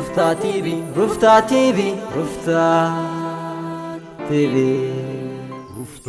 ሩፍታ ቲቪ፣ ሩፍታ ቲቪ፣ ሩፍታ ቲቪ። ሩፍታ።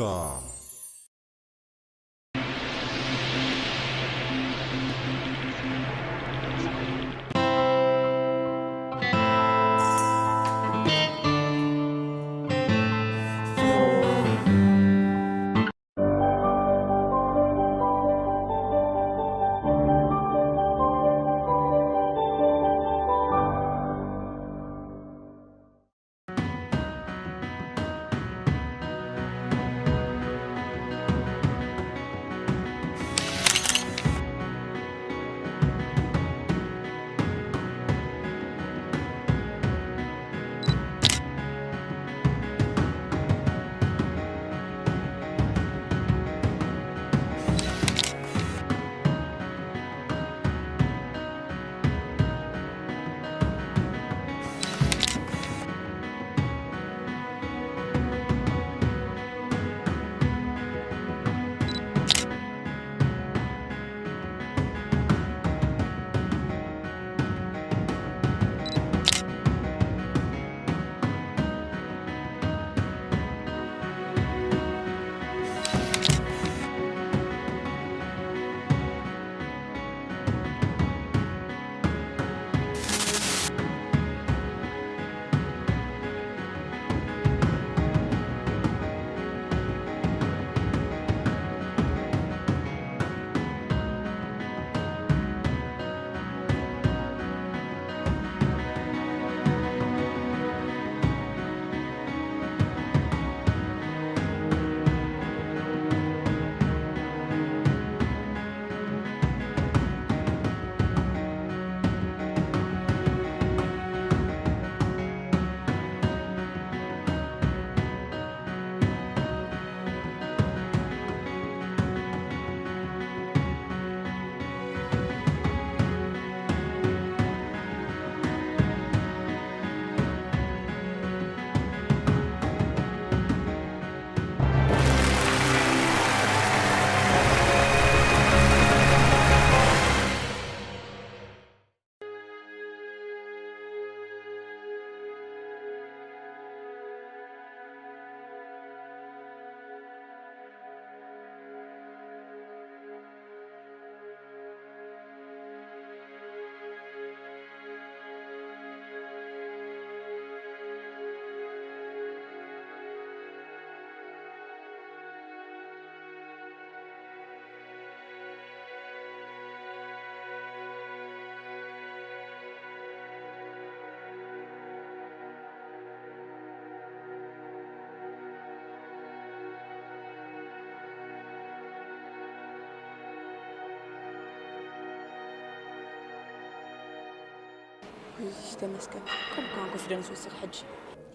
ተመስገን። ከም ኮንፊደንስ ወሲኺ ሕጂ።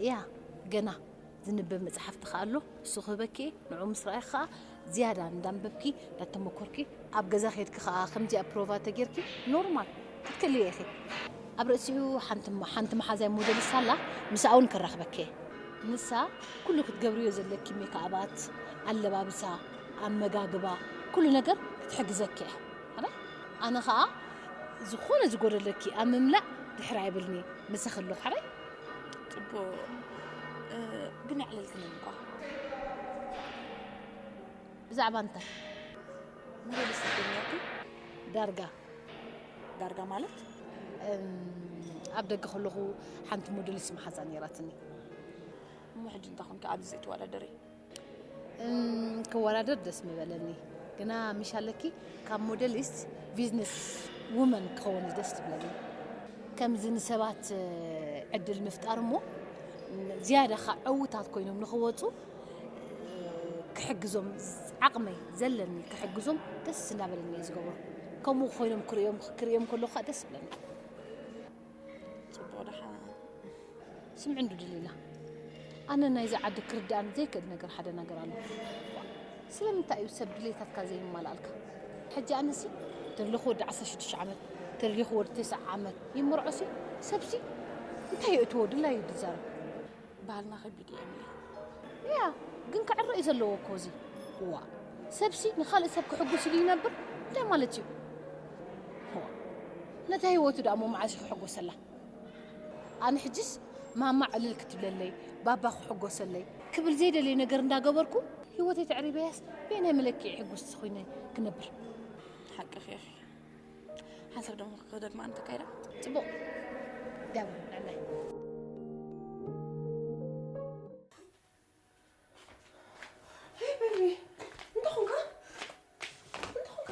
ያ፣ ገና ዝንበብ መጽሓፍቲ ከኣ ኣሎ፣ እሱ ክህበኪ፣ ንዑ ምስ ረኣይኪ ከኣ ዝያዳ እንዳንበብኪ፣ እንዳተመኮርኪ፣ ኣብ ገዛ ኬድኪ ከኣ ከምዚኣ ፕሮቫ ተጌርኪ፣ ኖርማል ክትክእልዮ ኢኺ። ኣብ ርእሲኡ ሓንቲ ሓንቲ መሓዛይ ሞዴሊስት ኣላ፣ ምስኣ እውን ከራኽበኪ እየ። ንሳ ኩሉ ክትገብርዮ ዘለኪ ሜክኣባት፣ ኣለባብሳ፣ ኣመጋግባ፣ ኩሉ ነገር ክትሕግዘኪ እያ። ኣነ ከኣ ዝኾነ ዝጎደለኪ ኣብ ምምላእ ድሕር ኣይብልኒ፣ ምሳኺ ኣለኹ ሓራይ። ጽቡቕ፣ ግን ኣዕለልክንን እኳ። ብዛዕባ እንታይ? ሞዴሊስት ትገብርኒ ዳርጋ። ዳርጋ ማለት? ኣብ ደገ ከለኹ ሓንቲ ሞዴሊስት መሓዛ ነይራትኒ። እሞ ሕጂ እንታይ ኮንኪ ኣብዚ ዘይትወዳደሪ? ክወዳደር ደስ ምበለኒ፣ ግና ምሽ ኣለኪ ካብ ሞዴሊስት ቢዝነስ ውመን ክኸውን እዩ ደስ ትብለኒ። ከምዚ ንሰባት ዕድል ምፍጣር እሞ ዝያዳ ኸዓ ዕዉታት ኮይኖም ንኽወፁ ክሕግዞም፣ ዓቕመይ ዘለኒ ክሕግዞም ደስ እናበለኒ እየ ዝገብሮ። ከምኡ ኮይኖም ክርእዮም ክርእዮም ከለኹ ከዓ ደስ ይብለኒ። ጽቡቕ ደሓ ስምዒ እንዱ ድሊና ኣነ ናይዚ ዓዲ ክርድኣኒ ዘይክእል ነገር ሓደ ነገር ኣሎ። ስለምንታይ እዩ ሰብ ድሌታትካ ዘይማልኣልካ? ሕጂ ኣነሲ ተለኹ ወዲ ዓሰርተ ሽዱሽተ ዓመት ተለኹ ወዲ ተስዓ ዓመት ይምርዖሲ ሰብሲ እንታይ የእትዎ ድላዩ ድዛረብ። ባህልና ከቢድ እዩ ኤምሊ። ያ ግን ክዕረ እዩ ዘለዎ እኮ እዚ። ዋ ሰብሲ ንኻልእ ሰብ ክሕጉስ ኢሉ ይነብር እንታይ ማለት እዩ? ነታ ህይወቱ ደኣ እሞ መዓስ እዩ ክሕጎሰላ? ኣነ ሕጅስ ማማ ዕልል ክትብለለይ፣ ባባ ክሕጎሰለይ ክብል ዘይደለይ ነገር እንዳገበርኩ ህይወተይ ተዕሪበያስ በየናይ መለክዒ ሕጉስቲ ኮይነ ክነብር? ሓቅኺ ኢኺ። ሓንሳብ ደሞ ክደግማ እንተካይዳ። ጽቡቕ። ዳቡ ንዕናይ። ሄይ ቤቢ፣ እንታይ ኾንካ? እንታይ ኾንካ?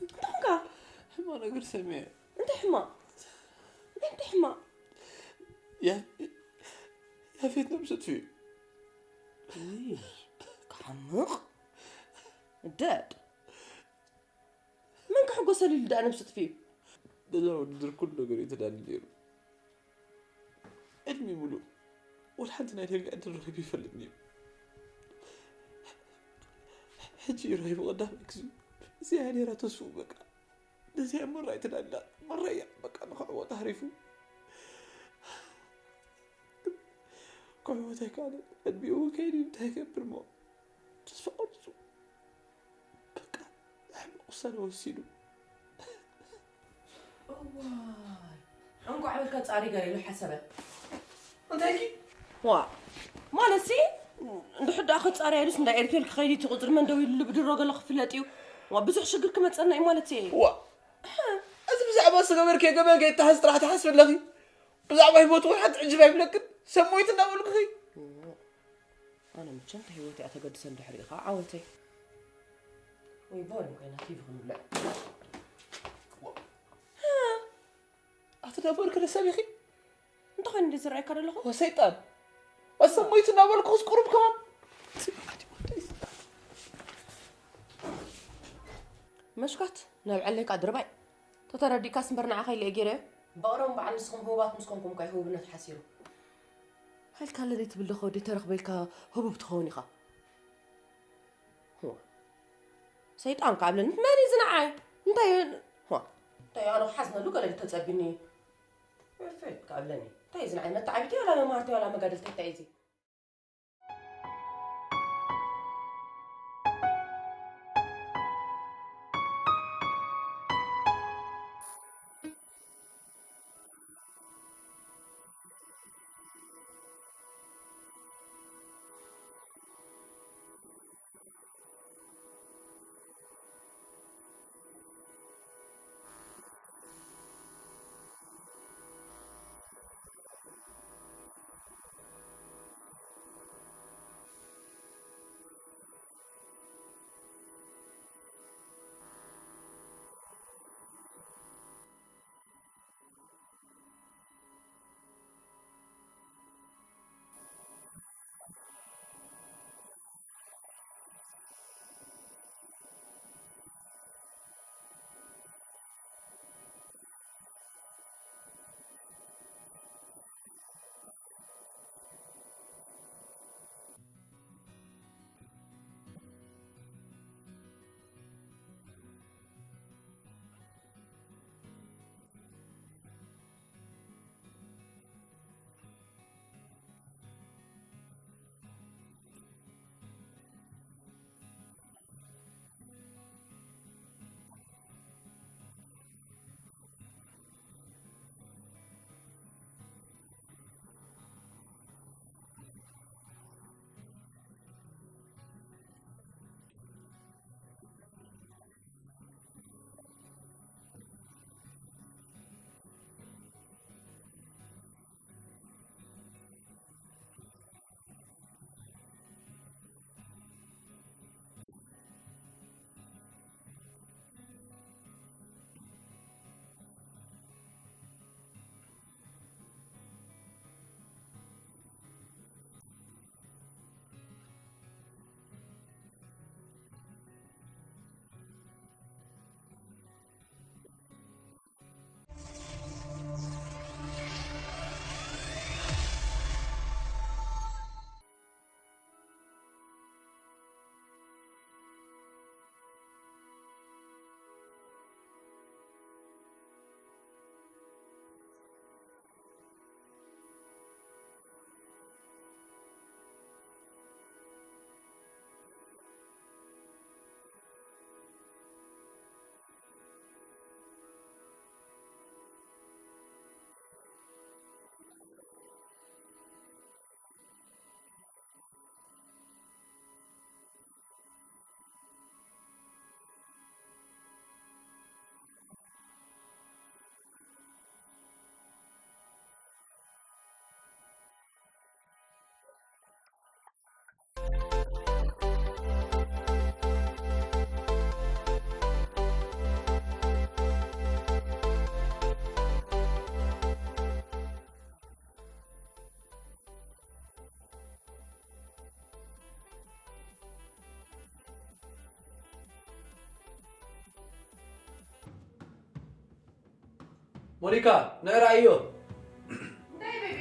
እንታይ ኾንካ? ሕማቕ ነገር ሰሚዐ። እንታይ ሕማቕ? እንታይ ሕማቕ? ያ-፣ ያፌት ነብሱ ኣጥፊኡ። ውይ፣ ክሓምቕ። ደድ። መን ክሕጎሰሉ ኢሉ ደኣ ነብሱ ኣጥፊኡ? ነዛ ውድድር ኩሉ ነገር እዩ ተዳልዩ ነይሩ። ዕድሚኡ ሙሉእ ወላ ሓንቲ ናይ ዳርጋ ዕድል ረኺቡ ይፈልጥን እዩ። ሕጂ እዩ ረኺቡ ቀዳማይ ግዜ። እዚኣ እያ ነይራ ተስፍኡ በቃ። ነዚኣ መራ ኣይተዳላ። መራ እያ በቃ ንኽዕወት ሃሪፉ። ክዕወት ኣይከኣለን። ዕድሚኡ እውን ከይዱ እዩ እንታይ ይገብር እሞ። ተስፋ ቆሪጹ። በቃ ሕማቕ ውሳነ ወሲኑ። እዋይ፣ እንቋዕ በልካ ጻሪ ገለ ኢሉ ሓሰበ። እንታይ ኢልኪ? ዋ፣ ማለትሲ፣ እንድሕር ደኣ ክጻረያ ኢሉስ እንዳ ኤርቴል ክኸይድ እዩ፣ እቲ ቁጽሪ መን ደው ኢሉሉ ብድሮ ገለ ክፍለጥ እዩ። ዋ፣ ብዙሕ ሽግር ክመጸና እዩ ማለት እየ። ዋ፣ እዚ ብዛዕባ ዝገበርክዮ ገበን ከይተሓዝ ጥራሕ ትሓስቢ ኣለኺ። ብዛዕባ ህይወቱ እውን ሓንቲ ዕጅብ ኣይብለክን። ሰብ ሞይቱ እናበልኩኺ። ኣነ መቸም ንህይወተይ እያ ተገድሰ እንድሕር ኢኻ ዓወተይ። ወይ ቦሪንግ ኮይና ቲቪ ክንብልዕ። ኣቲ ደበርክ ንሰብ ኢኺ? እንታይ ኮይኑ እንደ ዝረኣየካ ዘለኹ? ወሰይጣን። ወሰብ ሞይቱ እናበልኩ ክስ ቁሩብ ከማን። መሽካት፣ ናብ ዕለይካ ድርባይ። ተተረዲእካስ እምበር ንዓኻ ኢለ እየ ገይረዮ። በቕሮም በዓል ንስኹም ህቡባት ምስ ኮንኩም እኳ እዩ ህቡብነት ሓሲሩ። ሃይልካ ኣለደይ ትብል ዶ ከወደይ ተረኽበ ኢልካ ህቡብ ትኸውን ኢኻ። ዋ። ሰይጣን ከኣብለኒ መን እዩ ዝነዓይ? እንታይ እዩ? ዋ። እንታይ እዩ? ኣነ ክሓዝነሉ ገለ ድዩ ተጸቢኒ? ፈት ከኣብለኒ። እንታይ እዩ ዝነዓይ? መተዓቢቲ ዋላ መማህርቲ ዋላ መጋደልቲ እንታይ እዩ እዚ? ሞኒካ፣ ንዕራ እዮ። እንታይ ቤቢ?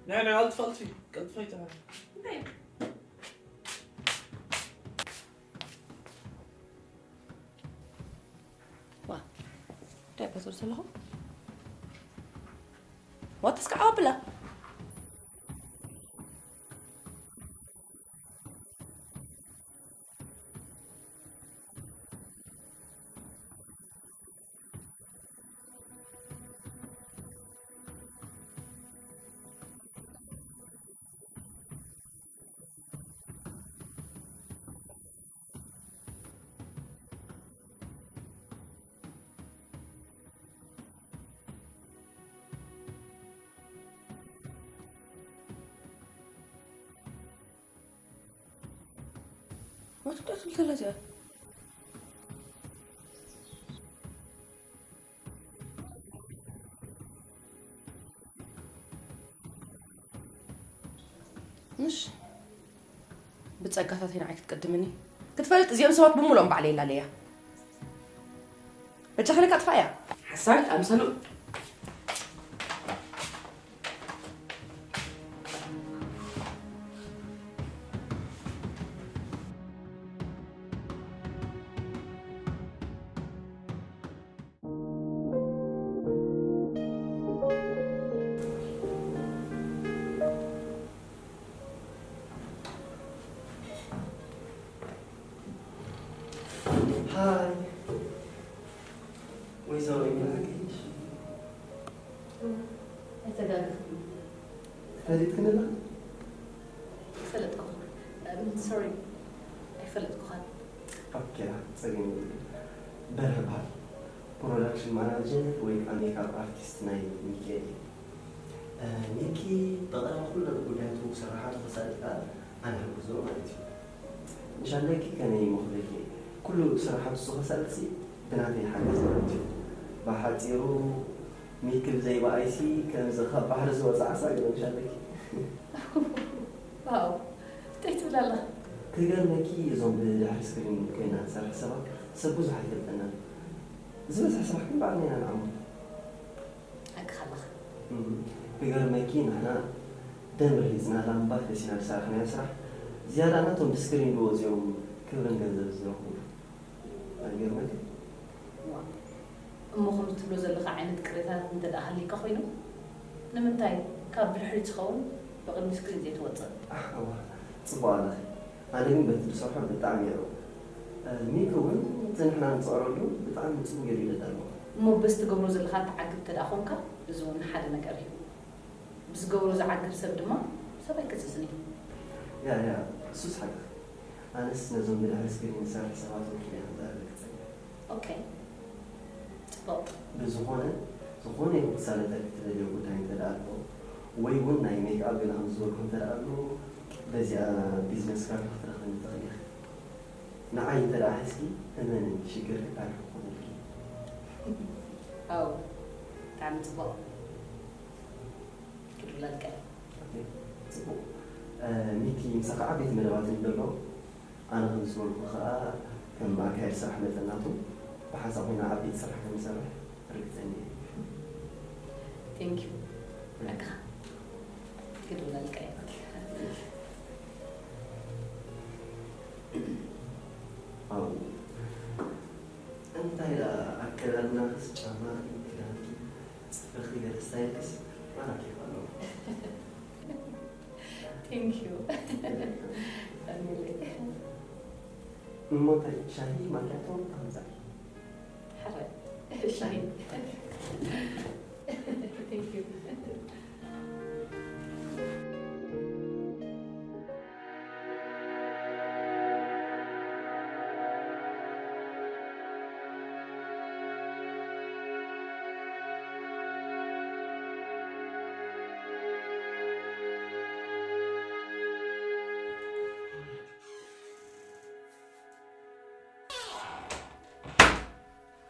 ንዕራ፣ ኣልትፋ፣ ኣልትፊ፣ ቀልጥፋ ይተባለ። እንታይ? ዋ፣ እንታይ እባ ትብል ዘለኹ? ዋ፣ ተስካዕ ኣብላ። ምሽ ብጸጋታተይ ንዓይ ክትቀድምኒ ክትፈልጥ፣ እዚኦም ሰባት ብምሉኦም ባዕለይ ይላለያ። በጃኺ ለካ ጥፋእያ። ሓሳድ ኣምሰሉ። ሃይ ወይዘሮ ይመራቂ። ኣይተጋገኽን። ፈሊጥክን ኣለኺ? ኣይፈለጥኩኻን። ሶሪ፣ ኣይፈለጥኩኻን። ኦኬ፣ ጸገም የብሉን። በርሀ በሃል። ፕሮዳክሽን ማናጀር ወይ ከዓ ሜክኣፕ ኣርቲስት ናይ ሚካኤል እዩ። እ፣ ሚኪ ብቐረባ ኩሉ ጉዳያቱ ክሰርሓሉ ክሳለጥ ከዓ ኣነ ሕግዞ ማለት እዩ። ንሻለኪ ከመይ ይመኽለኪ? ኩሉ ስራሓቱ ዝኸሳልሲ ብናተይ ሓገዝ ማለት እዩ። ብሓጺሩ ሚኪ ብዘይ ብኣይሲ ከምዚ ካብ ባሕሪ ዝወጽእ ዓሳ ገለ ንሻለኪ። ዋው፣ እንታይ ትብል ኣለኻ? ክገርመኪ እዞም ብድሕሪ ስክሪን ኮይና ንሰርሕ ሰባት ሰብ ብዙሕ ኣይፈልጠናን። ዝበዝሐ ስራሕ ግን ባዕልና ኢና ንዓሞ። ሓቅኻ ኣለኻ። እም፣ ክገርመኪ ንሕና ደም ርሂጽና ላምባ ፈሲና ዝሰራሕናዮ ስራሕ ዝያዳ ናቶም ብስክሪን ዝወጽኦም ክብርን ገንዘብ ዝረኽቡ ኣይገርመኪ? ዋው። እሞ ከምዚ ትብሎ ዘለኻ ዓይነት ቅሬታታት እንተ ደኣ ሃልዩካ ኮይኑ፣ ንምንታይ ካብ ብድሕሪት ዝኸውን ብቕድሚ ስክሪን ዘይትወጽእ? ኣሕ፣ እዋ፣ ጽቡቕ ኣለኺ። ኣነ ግን በቲ ዝሰርሖ ብጣዕሚ እየ ዕዉት። እ፣ ሚኪ እውን እቲ ንሕና ንጽዕረሉ ብጣዕሚ ጽቡቕ ገይሩ ይረዳ ኣለዎ። እሞ በዚ ትገብሮ ዘለኻ ትዓግብ እንተ ደኣ ኾንካ፣ እዚ እውን ሓደ ነገር እዩ። ብዝገብሮ ዝዓግብ ሰብ ድማ ሰብ ኣይከስስን እዩ። ያ፣ ያ፣ እሱስ ሓቅኺ። ኣነስ ነዞም ብድሕሪ ስክሪን ዝሰርሑ ሰባት ወኪለ እየ ክዛረበኪ ጸኒሐ። ኦኬ። ጽቡቕ። ብዝኾነ፣ ዝኾነ ይኹን ክሳለጠልኪ ትደልዮ ጉዳይ እንተ ደኣ ኣሎ፣ ወይ እውን ናይ ሜክኣፕ ገለ ከም ዝበልኩ እንተ ደኣ ኣሎ፣ በዚኣ ቢዝነስ ካርድ ክትረኽብኒ ትኽእሊ ኢኺ። ንዓይ እንተ ደኣ ሒዝኪ፣ እመንኒ፣ ሽግርኪ ታሪኽ ክኾነልኪ እዩ። ዋው፣ ብጣዕሚ ጽቡቕ። ክድውለልካ እየ። ኦኬ፣ ጽቡቕ። እ፣ ሚኪ፣ ምሳኻ ዓበይቲ መደባት እዮም ዘለዉ። ኣነ ከም ዝበልኩ ከኣ፣ ከም ኣካየዲ ስራሕ መጠን ናቱ፣ ብሓንሳእ ኮይና ዓበይቲ ስራሕ ከም ንሰርሕ ርግጸኛ እየ። ቴንክ ዩ። በቃ፣ ክድውለልካ እየ። ኣው፣ እንታይ ደኣ ኣከዳድናኽስ፣ ጫማኺ፣ ክዳንኪ፣ ጽፍርኺ፣ ገለ ስታይልክስ ማራኪ ኣሎ። ቴንክ ዩ። እሞ እንታይ ሻሂ ማኪያቶ ኣምጻ? ሕራይ ሻሂ። ቴንክ ዩ።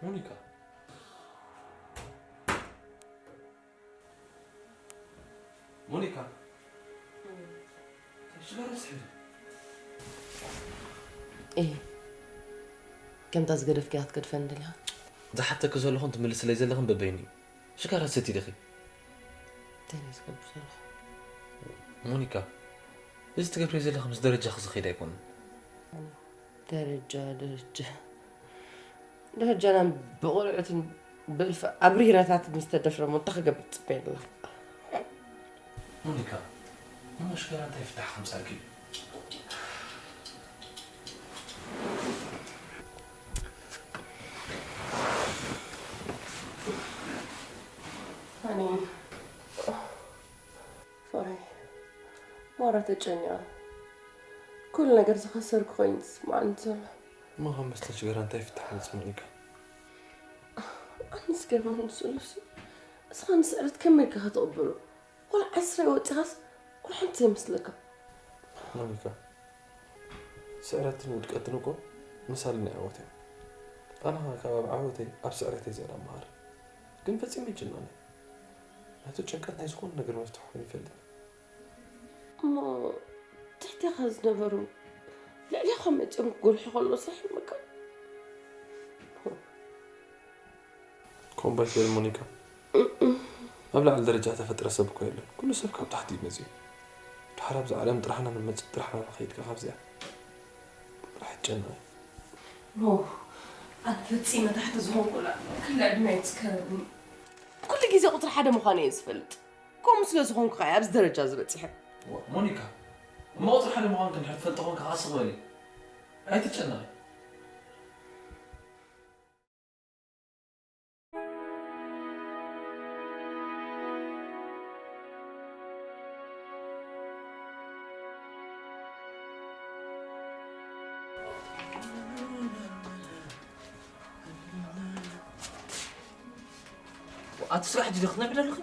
ሞኒካ፣ ሞኒካ፣ ሽጋራ ስሕሪ። እይ፣ ከምታ ዝገደፍክያ ክትገድፈኒ ደሊኻ? ዝሓተኪ ዘለኹን ትምልስለይ ዘለኽን በበይኑ እዩ። ሽጋራ ትሰቲ ዲኺ? እንታይ ናይ ዝገብር ዘለኹ? ሞኒካ፣ እዚ ትገብሪ ዘለኺ ምስ ደረጃኺ ዝኸይድ ኣይኮነን። ደረጃ ደረጃ ደረጃና ብቆልዑትን ብእልፊ ኣብሪራታት ምስ ተደፍረ ሞ እንታይ ክገብር ትፅበየ ኣለኻ? ሞኒካ፣ እሞ ሽጋራ እንታይ ፍታሕ ከምፃልኪ? ኣነ ሶሪ ማራ ተጨኒቐ ኩሉ ነገር ዝኸሰርኩ ኮይኑ ዝስማዓኒ ዘሎ። እሞ ካብ መስተ ሽጋራ እንታይ ፍታሕ መፂ ሞኒካ? ኣንስ ገርመን ምስሉሲ እስኻ ንስዕረት ከመይ ኢልካ ክትቕበሎ? ቆልዓ ዓስራ ወፂኻስ ቆልዓ ሓንቲ ዘይመስለካ? ሞኒካ፣ ስዕረትን ውድቀትን እኮ መሳሊ ናይ ዓወት እዮም። ኣነ ኸኣ ካብ ኣብ ዓወተይ ኣብ ስዕረተይ ዝያዳ እመሃር። ግን ፈጺመ ኣይጭነቕን እየ። ናቱ ጭንቀት ናይ ዝኾነ ነገር መፍትሒ ኮይኑ ይፈልጥ እየ። እሞ ትሕቴኻ ዝነበሩ ልዕሌኻ መፂኦም ክጎልሑ ከሎ ሳሕመካ? ኮምባይ ትበል ሞኒካ። ኣብ ላዕሊ ደረጃ ተፈጥረ ሰብ እኮ የለን። ኩሉ ሰብ ካብ ታሕቲ እዩ መፅዩ። ድሓር ኣብዚ ዓለም ጥራሕና ንመፅእ ጥራሕና ንኸይድ ከ ካብዚኣ። ራሕ ጨና ኖ ኣነ ፈፂመ ታሕቲ ዝኾንኩላ ክለ ዕድመ ኣይትስከረኒ። ኩሉ ግዜ ቁፅሪ ሓደ ምዃነ እየ ዝፈልጥ። ከምኡ ስለ ዝኾንኩ ከኣ ኣብዚ ደረጃ ዝበፂሐ። ሞኒካ እሞ ቁፅሪ ሓደ ምዃንክ እንድሕር ትፈልጢ ኮንካ ከኣ ስቕ በሊ። ኣይትጨነቒ። ኣቲ ስራሕ ጅዲ ክትነብሪ ኣለኺ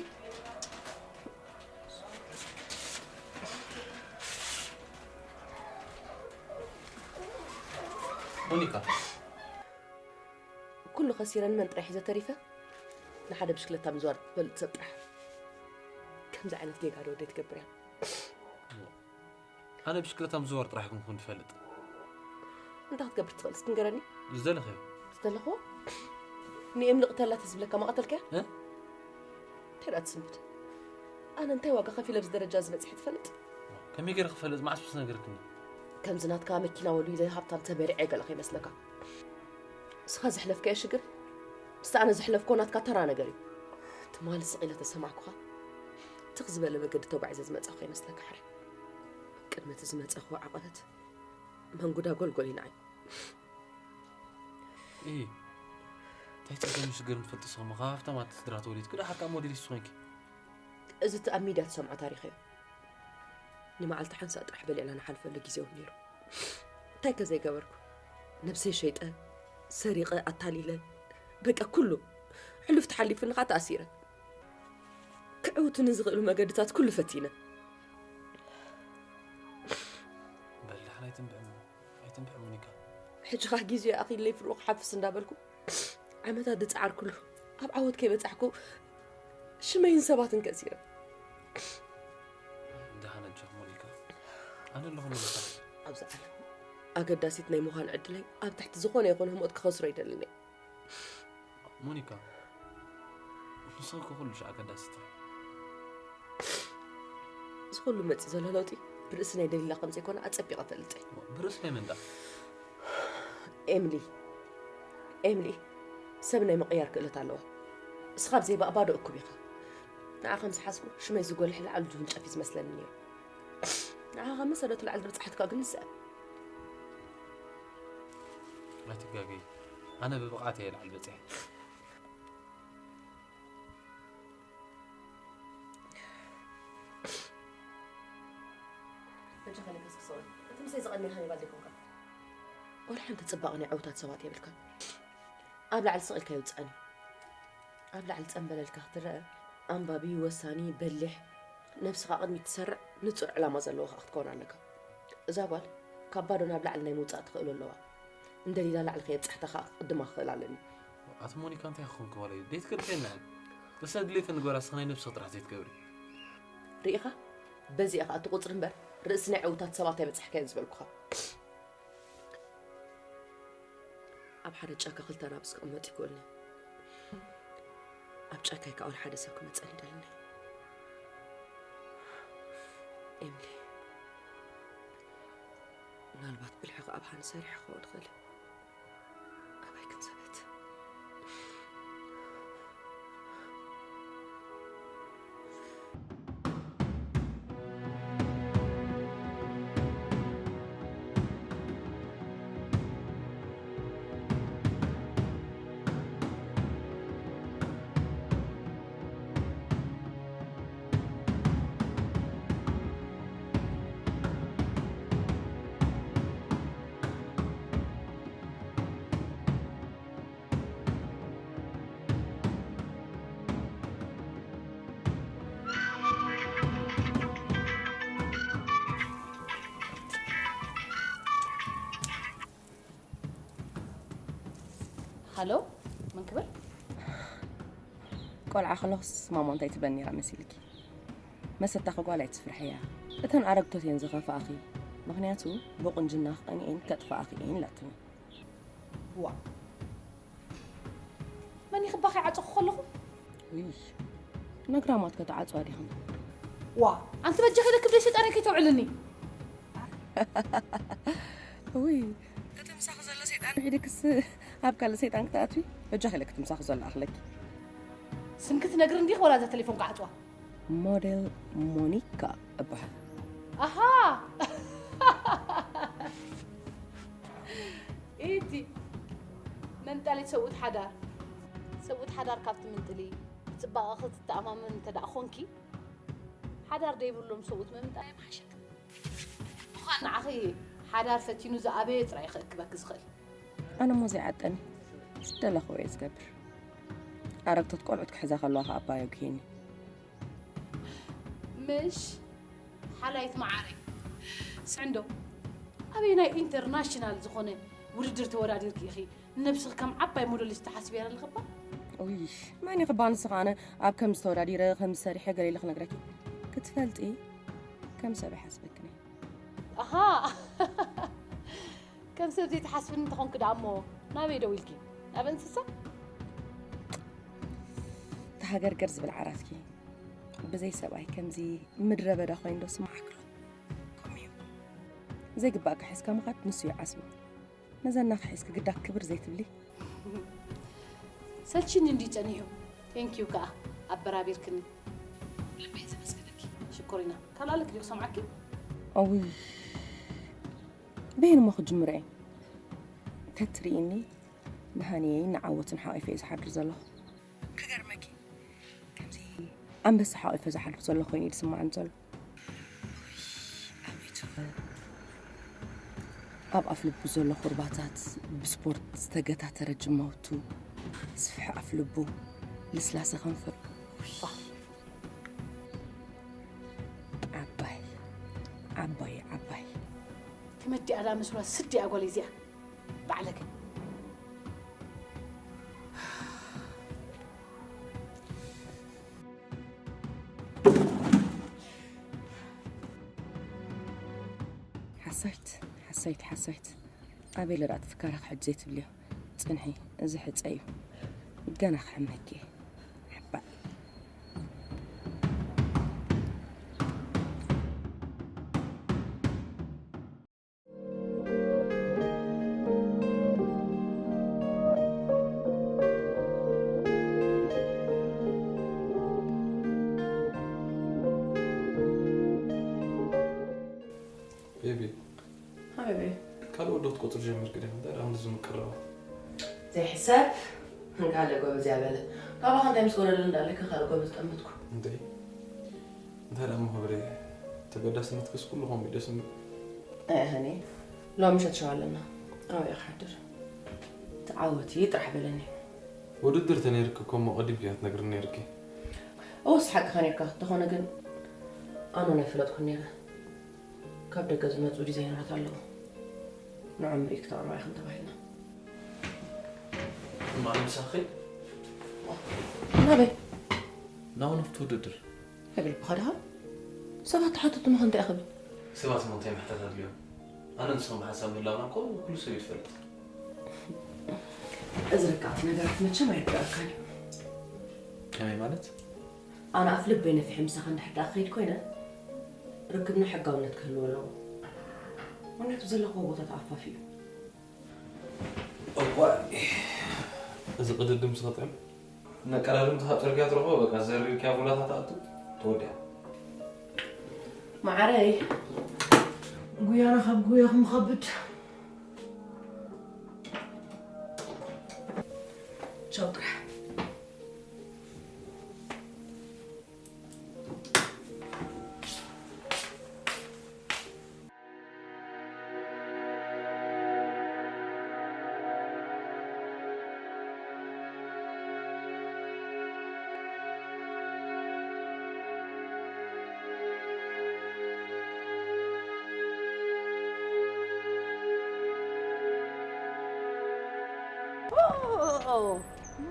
ሞኒካ። ኩሉ ከሲረ ንመን ጥራሕ ሒዘ ተሪፈ? ንሓደ ብሽክለታ ምዝዋር ትፈልጥ ሰብ ጥራሕ። ከምዚ ዓይነት ጌጋ ዶ ወደይ ትገብር እያ? ኣነ ብሽክለታ ምዝዋር ጥራሕ ይኹንኩን ትፈልጥ። እንታይ ክትገብር ትኽእል እስኪ ንገረኒ? ዝደለኽዮ። ዝደለኽዎ? ንኤምሊ ቅተላ ተዝብለካ መቐተልከ? እ? እንታይ ደኣ ትስንብድ? ኣነ እንታይ ዋጋ ከፊለ ኣብዚ ደረጃ እዚ በፂሐ ትፈልጥ? ከመይ ገይረ ክፈልጥ መዓስ ምስ ነገርክኒ? ከምዚ ናትካ መኪና ወሉ ኢለ ሃብታም ተበሪዐ ገለ ከይመስለካ። እስኻ ዘሕለፍካዮ ሽግር ምስቲ ኣነ ዘሕለፍኮ ናትካ ተራ ነገር እዩ። ትማሊ ስቕ ኢለ ተሰማዕኩኻ ትኽ ዝበለ መገዲ ተጓዒዘ ዝመጻኹ ከይመስለካ ሕራይ። ቅድሚ እቲ ዝመጻኹዎ ዓቐበት መንጉዳ ጎልጎል እዩ ንዓይ። እይ እንታይ ጸገም ሽግር ንፈልጥ ሰሙ ካብ ሃፍታማት ስድራ ተወሊድኪ ደሓር ከዓ ሞዴሊስት ኮይንኪ። እዚ እቲ ኣብ ሚድያ ትሰምዖ ታሪኽ እዩ። ንመዓልቲ ሓንሳእ ጥራሕ በሊዕና ንሓልፈሉ ግዜ እውን ነይሩ። እንታይ ከ ዘይገበርኩ? ነብሰይ ሸይጠ፣ ሰሪቐ፣ ኣታሊለ፣ በቃ ኩሉ ሕሉፍ ተሓሊፉኒ ከዓ ተኣሲረ። ክዕውቱኒ ዝኽእሉ መገድታት ኩሉ ፈቲነ። በላሕ ናይ ትንብዕሞ ኣይትንብዕሞ ኒካ። ሕጂ ኸ ግዜኡ ኣኺለይ ፍርቑ ክሓፍስ እንዳበልኩ ዓመታት ዝጸዓርኩሉ ኣብ ዓወት ከይበጻሕኩ ሽመይን ሰባትን ከሲረ። ደሓን ኣጆኺ ሞኒካ፣ ኣነ ኣለኹ ንምሳኺ። ኣብዚ ዓለም ኣገዳሲት ናይ ምዃን ዕድለይ ኣብ ትሕቲ ዝኾነ ይኹን ህሞት ክኸስሮ ኣይደልን እየ። ሞኒካ፣ ንስኺ እኮ ኩሉ ሻዕ ኣገዳሲት ኢኺ። እዚ ኩሉ መፂእ ዘሎ ለውጢ ብርእሲ ናይ ደሊላ ከም ዘይኮነ ኣፀቢቐ እፈልጥ እየ። ብርእሲ ናይ መን ደኣ? ኤምሊ፣ ኤምሊ ሰብ ናይ ምቕያር ክእለት ኣለዋ። እስኻ ብዘይ ባእ ባዶ እኩብ ኢኻ። ንዓ ከም ዝሓስቦ ሽመይ ዝጎልሕ ላዕሊ ዝውንጨፍ እዩ ዝመስለኒ ነይሩ። ንዓ ካብ መሰረቱ ላዕሊ ዝበፅሓትካ ግን ንስኣ። ኣይትጋገይ፣ ኣነ ብብቕዓት እየ ላዕሊ በፂሐ። በጃኻ ንገስግሶ። እቲ ምሳይ ዝቐነየ ሃኒባል ዘይኮንካ? ወላ ሓንቲ ጽባቐ ናይ ዕዉታት ሰባት የብልካን። ኣብ ላዕሊ ስቕ ኢልካ ይውጽኣኒ። ኣብ ላዕሊ ጸምበል ኢልካ ክትረአ፣ ኣንባቢ፣ ወሳኒ፣ በሊሕ፣ ነብስኻ ቅድሚት ትሰርዕ፣ ንጹር ዕላማ ዘለዎ ከኣ ክትከውን ኣለካ። እዛ ጓል ካብ ባዶ ናብ ላዕሊ ናይ ምውጻእ ተኽእሎ ኣለዋ። እንደሊላ ላዕሊ ከየብጻሕታ ከኣ ክቕድማ ክኽእል ኣለኒ። ኣቲ ሞኒካ እንታይ ክኾንኪ ጓለይ? ደይትገድፈየና። እስነ ድሌተን ንግበራ እስኺ ናይ ነብስኺ ጥራሕ ዘይትገብሪ። ርኢኻ? በዚኣ ኸኣ እቲ ቁጽሪ እምበር ርእሲ ናይ ዕዉታት ሰባት ኣይበጻሕካዮን ዝበልኩኻ። ኣብ ሓደ ጫካ ክልተ ኣናብስ ክቕመጥ ይኽእልኒ። ኣብ ጫካ ኣይከኣውን ሓደ ሰብ ክመጸኒ ደልኒ። ኤምሊ፣ ምናልባት ብልሒ ከኣ ብሃኒ ሰሪሐ ክኸውን ይኽእል። ኣባይ ክንሰበት። ሃሎ፣ መን ክብል? ቆልዓ ከለኹስ ማማ እንታይ ትብለኒ ነይራ መሲልኪ? መሰታኺ ጓል ኣይትፍርሕያ። እተን ኣረግቶት እየን ዝኸፍኣኺ። ምኽንያቱ ብቑንጅናኺ ቀኒኤን ከጥፍኣኺ እየን ኢላትኒ። ዋ፣ መን ይኽባኺ ዓጸኹ ከለኹ? ውይ፣ ነግራማት ከተዓጽዋ ዲኽን? ዋ፣ ኣንቲ በጃኺ ኢለኪ ብደይ ሰይጣን ከይተውዕልኒ። ውይ፣ እቲ ምሳኺ ዘሎ ሰይጣን ውሒድክስ ኣብ ካልእ ሰይጣን ክትኣትዊ? በጃኺ ኢለኪ እቲ ምሳኺ ዘሎ ኣኽለኪ። ስምኪ ትነግሪ እንዲኺ ወላ እዛ ቴሌፎን ክዓጽዋ? ሞዴል ሞኒካ እበሃል። ኣሃ! ኢቲ መንጣሊት ሰብኡት ሓዳር። ሰብኡት ሓዳር ካብ ትምንጥሊ፣ ብጽባቐኺ ትተኣማመኒ እንተ ደኣ ኾንኪ፣ ሓዳር ደይብሎም ሰብኡት ምምንጣል ኣይምሓሸኪ። ምዃን ንዓኺ ሓዳር ፈቲኑ ዝኣበየ ጥራይ እዩ ክእክበኪ ዝኽእል። ኣነ እሞ ዘይዓጠኒ ዝደለኽዎ እየ ዝገብር። ኣረግቶት ቆልዑት ክሕዛ ከለዋ ከኣ ኣባይ ኣጉህየኒ። ምሽ ሓላይት መዓረይ፣ ስዕንዶ ኣበየናይ ኢንተርናሽናል ዝኾነ ውድድር ተወዳዲርኪ ኢኺ ንነብስኺ ከም ዓባይ ሞዴሊስት ትሓስብያ ዘለኺ እባ? ውይ፣ መን ኢኺ እባ ንስኺ ኣነ ኣብ ከምዚ ተወዳዲረ፣ ከምዚ ሰሪሐ ገለ ኢለ ክነግረኪ? ክትፈልጢ ከም ሰብ ኣይሓስበክን እየ። ኣሃ፣ ከም ሰብ ዘይትሓስብኒ እንተኾንኪ ደኣ እሞ ናበይ ደው ኢልኪ? ናብ እንስሳ? ተሃገርገር ዝብል ዓራትኪ ብዘይ ሰብኣይ ከምዚ ምድረ በዳ ኮይኑ ዶ ስምዓክሎ? ከምኡ እዩ። ዘይግባእካ ሒዝካ ምኻድ ንሱ እዩ ዓስቡ። ነዘና ክሒዝኪ ግዳ ክብር ዘይትብሊ። ሰልችኒ እንዲ ጸኒሑ። ቴንኪዩ ከኣ ኣበራቢርክኒ። ልበይ ዘመስግነኪ። ሽኮሪና። ካልእ ኣለኪ ድዩ ክሰምዓኪ? ኣውይ። በየን እሞ ክጅምሮ እየ? ተትርእይኒ ንሃንየይን ንዓወትን ሓቒፈ እየ ዝሓድር ዘለኹ። ክገርመኪ፣ ከምዚ ኣንበሳ ሓቒፈ ዝሓድር ዘለኹ ኮይኑ እዩ ዝስምዓኒ ዘሎ። ኣብ ኣፍ ልቡ ዘሎ ኩርባታት፣ ብስፖርት ዝተገታተረ ጅማውቱ፣ ስፍሕ ኣፍ ልቡ፣ ልስላሰ ከንፈር። ዓባይ፣ ዓባይ፣ ዓባይ። ከመይ ኣዳ መስሏ ስዲ ኣጓል እዚኣ። ባዕለገ። ሓሳይት፣ ሓሳይት፣ ሓሳይት። ኣበይ ለዳ ትፍካራ ክሕጅ ዘይትብልዮ? ጽንሒ፣ እዚ ሕጸ እዩ። ገና ክሕመኪ እየ። ሓባእ። ቤቢ፣ ሃይ ቤቢ። ካልእ ወዲ ክትቆጽሪ ጀሚርኪ ዲኺ? እንታይ ደኣ ክንድዚ ምቅርራብ? ዘይሕሰብ፣ ካልእ ጎበዝ እያ በለ። ካባኻ እንታይ ምስ ጎደለ እንዳለካ ካልእ ጎበዝ ጠመትኩ። እንዴ? እንታይ ደኣ እሞ ክብሪ፣ ተገዳስነትክስ ኩሉ ከምኡ እዩ ደስ ዝብል። ኣይ፣ ሃኒ፣ ሎሚ ምሸት ሸው ኣለና። ኣብኡ እየ ክሓድር። ተዓወቲ ጥራሕ በለኒ። ውድድር ተነይርኪ እኮ እሞ ቀዲምኪ እያ ክትነግርኒ ነይርኪ። እወስ፣ ሓቅኻ ነይርካ። እንተኾነ ግን ኣነ ኣይፈለጥኩን ነይረ። ካብ ደገ ዝመጹ ዲዛይነራት ኣለዉ። ንዖም ምርኢት ክተቕርባ ኢኽን ተባሂልና። እማ ኣነ ምሳኺ? ናበይ? ናብኡ ናብቲ ውድድር። ኣይብልብኻ ድኻ? ሰባት ተሓተቱ ምዃን እንታይ ክብል? ሰባት እሞ እንታይ ምሕታት ኣድልዮም? ኣነ ንስኹም ብሓንሳብ ምህላውና እኮ ኩሉ ሰብ እዩ ዝፈልጥ። እዚ ርቃዕቲ ነገራት መቸም ኣይርዳእካን እዩ። ከመይ ማለት? ኣነ ኣፍ ልበይ ነፊሐ ምሳኻ እንድሕር ደኣ ክኸይድ ኮይነ፣ ርክብና ሕጋውነት ክህልዎ ኣለዎ። ምኽንያቱ ዘለኽዎ ቦታ ተኣፋፊ እዩ። እዋይ፣ እዚ ቅድድም ስኽጥዕም ነቀዳድምትኻ ጽርግያ ትረኽቦ፣ በቃ ዘሪርክያ ቡላታ ትኣቱ፣ ተወዲኣ። መዓረይ፣ ጉያና ካብ ጉያኹም ኸብድ። ቻው ጥራሕ።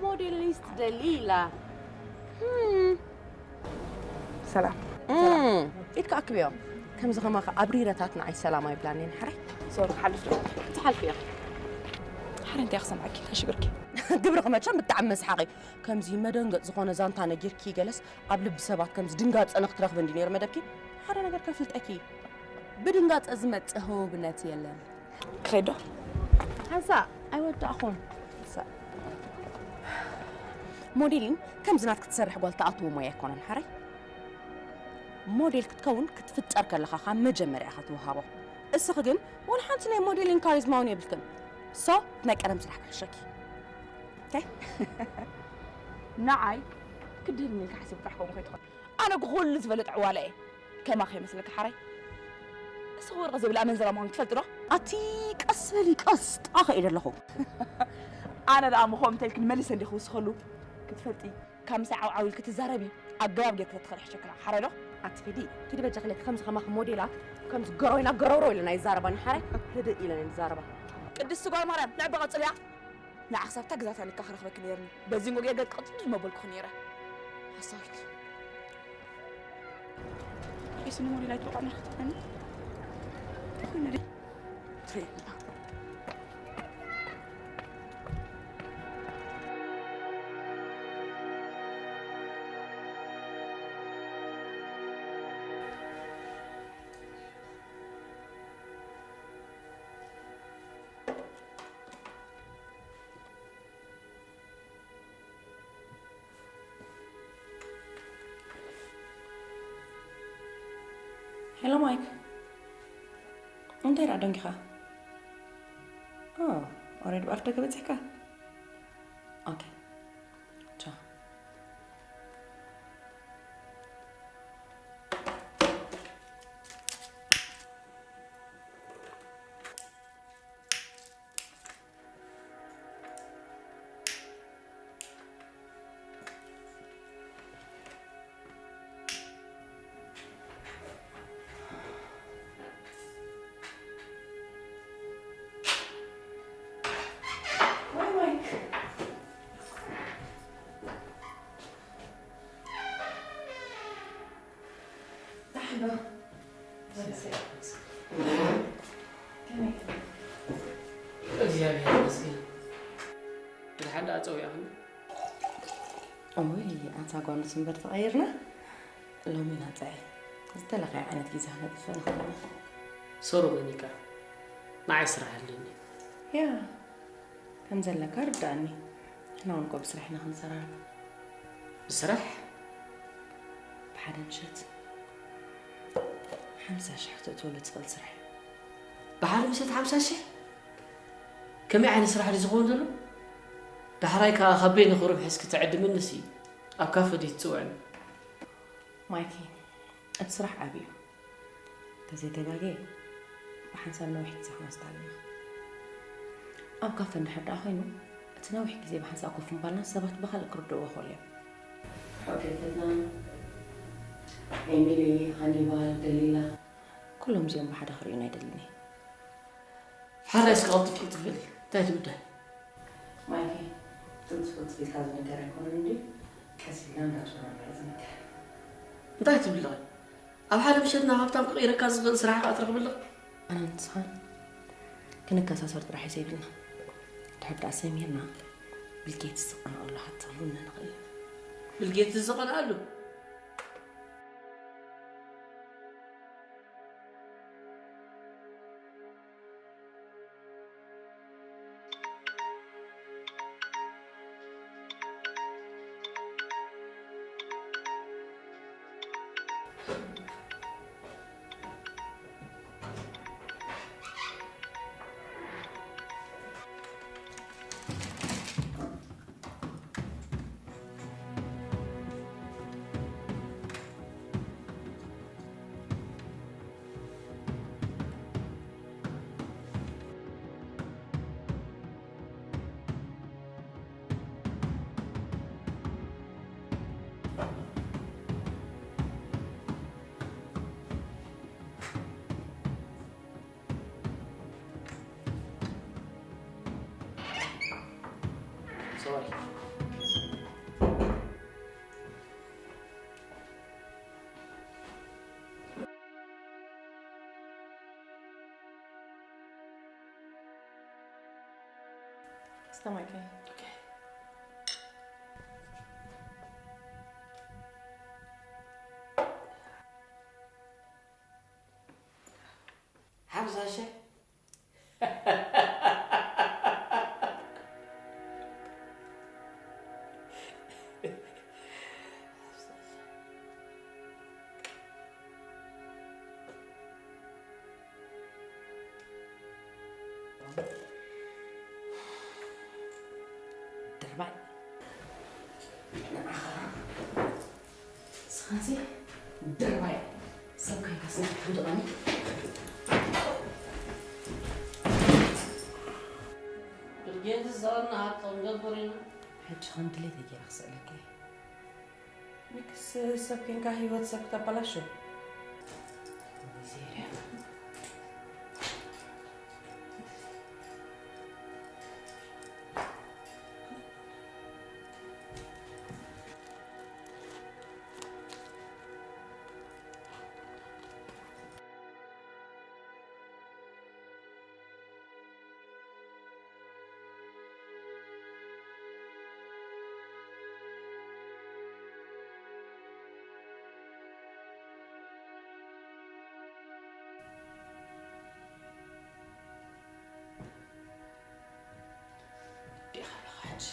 ሞዴሊስት ደሊላ። ሰላም። ኢድካ ኣክብዮ። ከምዚ ከማኻ ኣብሪረታት ንዓይ ሰላም ኣይብላንን ሓራይ። ሶሪ፣ ክሓልፍ ዶ? ክትሓልፍ እያ። ሓረ እንታይ ክሰምዓኪ ከሽግርኪ። ግብርኺ መቸም ብጣዕሚ መስሓቂ። ከምዚ መደንገጥ ዝኾነ ዛንታ ነጊርኪ ገለስ ኣብ ልቢ ሰባት ከምዚ ድንጋጸ ንክትረኽቢ እንዲ ነይሩ መደብኪ። ሓደ ነገር ከፍልጠኪ። ብድንጋጸ ዝመጽእ ህቡብነት የለን። ክኸይዶ? ሓንሳ ኣይወዳእኹን። ሞዴሊን ከምዚ ናት ክትሰርሕ ጓል ትኣትዎ ሞያ ኣይኮነን ሓራይ። ሞዴል ክትከውን ክትፍጠር ከለኻ ካብ መጀመርያ ኢኻ ትወሃቦ። እስኺ ግን ወላ ሓንቲ ናይ ሞዴሊን ካሪዝማ እውን የብልክን። ሶ ናይ ቀደም ስራሕ ክሕሸኪ። ኦኬ? ንዓይ ክድህልኒ ኢልካ ሓሲብ ጥራሕ ከምኡ ከይትኾን። ኣነ ኩሉ ዝፈልጥ ዕዋላ እየ። ከማኸ ይመስለካ ሓራይ? እስኺ ወርቂ ዘይብላ ኣመንዝራ ምዃን ትፈልጢ ዶ? ኣቲ ቀስ በሊ ቀስ ጥቓ ከይደ ኣለኹ። ኣነ ደኣ ምኾም እንተልክን መሊሰ እንዲ ክውስኸሉ ክትፈልጢ ካብ ምሳይ ዓውዓው ኢልኪ ትዛረቢ ኣገባብ ጌርኪ ተትኸዲ ሕሸክና ሓራይ ዶ? ኣቲ ኪዲ ኪዲ በጃኺ ነቲ ከምዚ ከማኺ ሞዴላት ከምዚ ገረው ኢና ገረውረው ኢለን ኣይዛረባን ሓራይ ህድእ ኢለን እየን ዝዛረባ። ቅድስቲ ጓል ማርያም ንዕበ ቀጽልያ። ንዓ ክሳብ እታ ግዛት ኣኒካ ክረኽበኪ ነይርኒ። በዚ እንጎ ጌርገ ቅጥል መበልኩኺ ነይረ። ሓሳዊት። ሒስኒ ሞዴል ኣይትወቃዕና ክትኾኒ። ተኾይነ ድዩ? ትሪእና። ሄሎ ማይክ፣ እንታይ ደኣ ደንጊኻ? ኦ፣ ኦሬዲ ብኣፍ ደገ በጺሕካ? ኦኬ፣ ቻው። እግዚኣብሔር ይመስገን። ብድሓን ደኣ ጸዊዕኽኒ። እውይ ኣንታ ጓኖት እምበር ተቐይርና። ሎሚ ናጻ እየ። ዝተለኸየ ዓይነት ግዜ ክነጥፍእ ንኽእል ኢና። ሶሮ መኒካ ንዓይ ስራሕ ኣለኒ። ያ ከም ዘለካ ርድኣኒ። ንሕና እውን እኮ ብስራሕ ኢና ክንዘራረብ። ብስራሕ? ብሓደ ምሸት ሓምሳ ሽሕ ክተእትወሉ ትኽእል ስራሕ እዩ። ብሓደ ምሸት ሓምሳ ሽሕ? ከመይ ዓይነት ስራሕ ድዩ ዝኸውን ዘሎ? ዳሕራይ ከኣ ካብ በይነ ክሩብ ሒዝኪ ትዕድምንስ እዩ ኣብ ካፈ ድዩ ትጽውዕኒ? ማይኪ እቲ ስራሕ ዓብዪ እዩ። ተዘይተጋግየ ብሓንሳብ ነዊሕ ግዜ ክነስታ ኣለና። ኣብ ካፈ እንድሕር ደኣ ኮይኑ እቲ ነዊሕ ግዜ ብሓንሳብ ኮፍ ምባልና ሰባት ብኻልእ ክርድእዎ ይኽእሉ እዮም። ኦኬ፣ ፈትና፣ ኤሚሊ፣ ሃኒባል፣ ደሊላ፣ ኩሎም እዚኦም ብሓደ ክርእዩና ኣይደልን እየ። ሓራይ እስከ ቅልጥፍ ቅልጥፍ በሊ፣ እንታይ ትብዳል? ማይኪ፣ ቅልጥፍ ቅልጥፍ ኢልካ ዝንገር ኣይኮነን እንዲ ቀስ ኢልና እንዳጨናነቐ ዝንገር። እንታይ ትብልኻ? ኣብ ሓደ ምሸት ናብ ሃብታም ክቕይረካ ዝኽእል ስራሕ ኢኻ ትረኽበሉ። ኣነ ንስኻን ክንከሳሰር ጥራሕ እዩ ዘይብልና። ድሕር ደኣ ሰሚርና ቢል ጌትስ ዝቐንኣሉ ሃብታም እውን ንኽእል። ብልጌትስ ዝቐንኣሉ። Sorry. Stomach ache. Okay. ሓምሳ ሺሕ። ድርባይ። ንዓኻ ንስኻሲ ድርባይ ሰብ ኮይንካ ስራሕ ትውድቐኒ። ብልጌትስ ዝቐንኣ ሃብቲ ክንገብር ኢና። ሕጂ ከም ድሌተይ ገይረ ክስእለካ እየ። ሚክስ ሰብ ኮይንካ ህይወት ሰብ ክተበላሹ። ሚዜርያ። ዲኻ ኣለኻ ሕጂ?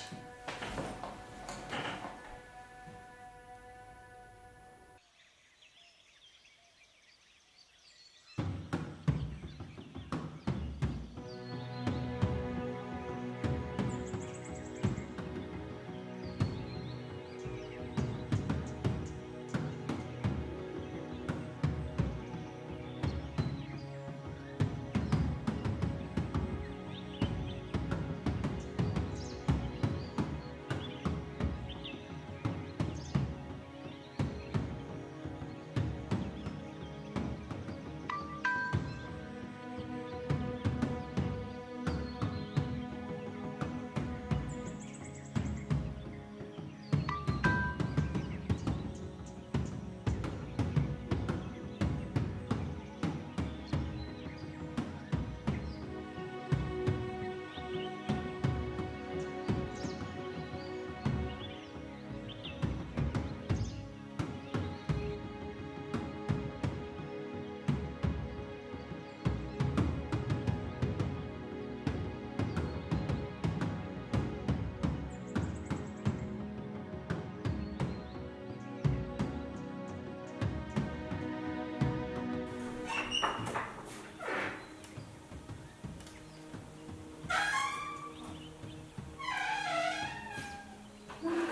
ሞኒካ፣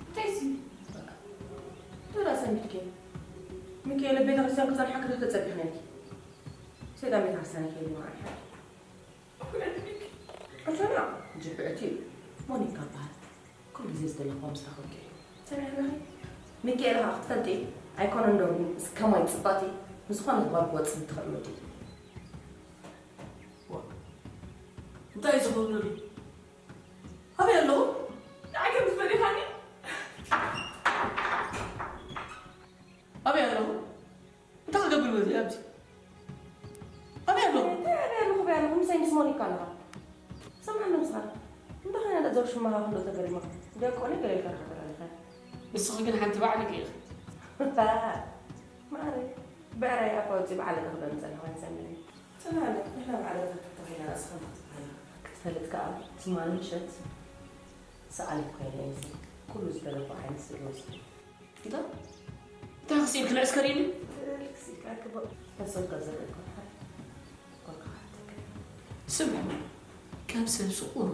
እንታይ ሲ? ዶ ዳ ሰንቢድኪ? ሚካኤል ኣብ ቤተክርስትያን ክጸንሓ ክዶ ተጸቢኽኒ ነርኪ? ሰይጣን ቤተክርስትያን ይከይድ ማለት እዩ። ኣጆና፣ ጅብዕቲ ሞኒካ በሃል። ኩሉ ግዜ ዝደለኽዋ ምስ ረኸብኪ እዩ። ሰሚዕና ኸ? ሚካኤል ኸኣ ክትፈልጢ ኣይኮነን ዶ ምስ ከማይ ጽባቲ ምስ ዝኾነት ጓል ክወጽእ ትኽእል ወዲ። ዋ፣ እንታይ እዩ ዝኽብሉኒ? ኣበይ ኣለኹ? ንዓይ ከም ዝፈለኻኒ? ኣበይ ኣለኹ? እንታይ ክገብር ይወጽእ ኣብዚ? ኣበይ ኣለኹ? እንታይ ኣበይ ኣለኹ፣ ኣበይ ኣለኹ? ምሳይ ምስ ሞኒካ ኣለኻ። ሰምዓኒ ንስኻ። እንታይ ኮይና እዛ ውሽማኻ ክንዶ ተገሪማ? ደቆ ነገር ይፈርሕ ተረፈ። ንስኺ ግን ሓንቲ ባዕልኪ ኢኺ። ማዕረ፣ ብዕራይ ኣፋ ወፂ ባዕለ ክኽደን ፀንሐ ወይን ሰሚሪ። ተናለ፣ ንሕና ባዕለ ተባሂላ ርእስኻ ምኽትባሂላ። ክትፈልጥ ከኣ፣ ትማሊ ምሸት ሰኣሊት ኮይነ እየ። ኩሉ ዝደለኹ ዓይነት ስእሊ ወሲደ። እንታይ? እንታይ ክስኢልኪ ንዕስከር ኢሉ? ክስኢልካ ክበ-፣ ተሰልካ ዘርእልካ። ስምዕ፣ ካብ ሰብ ስቑር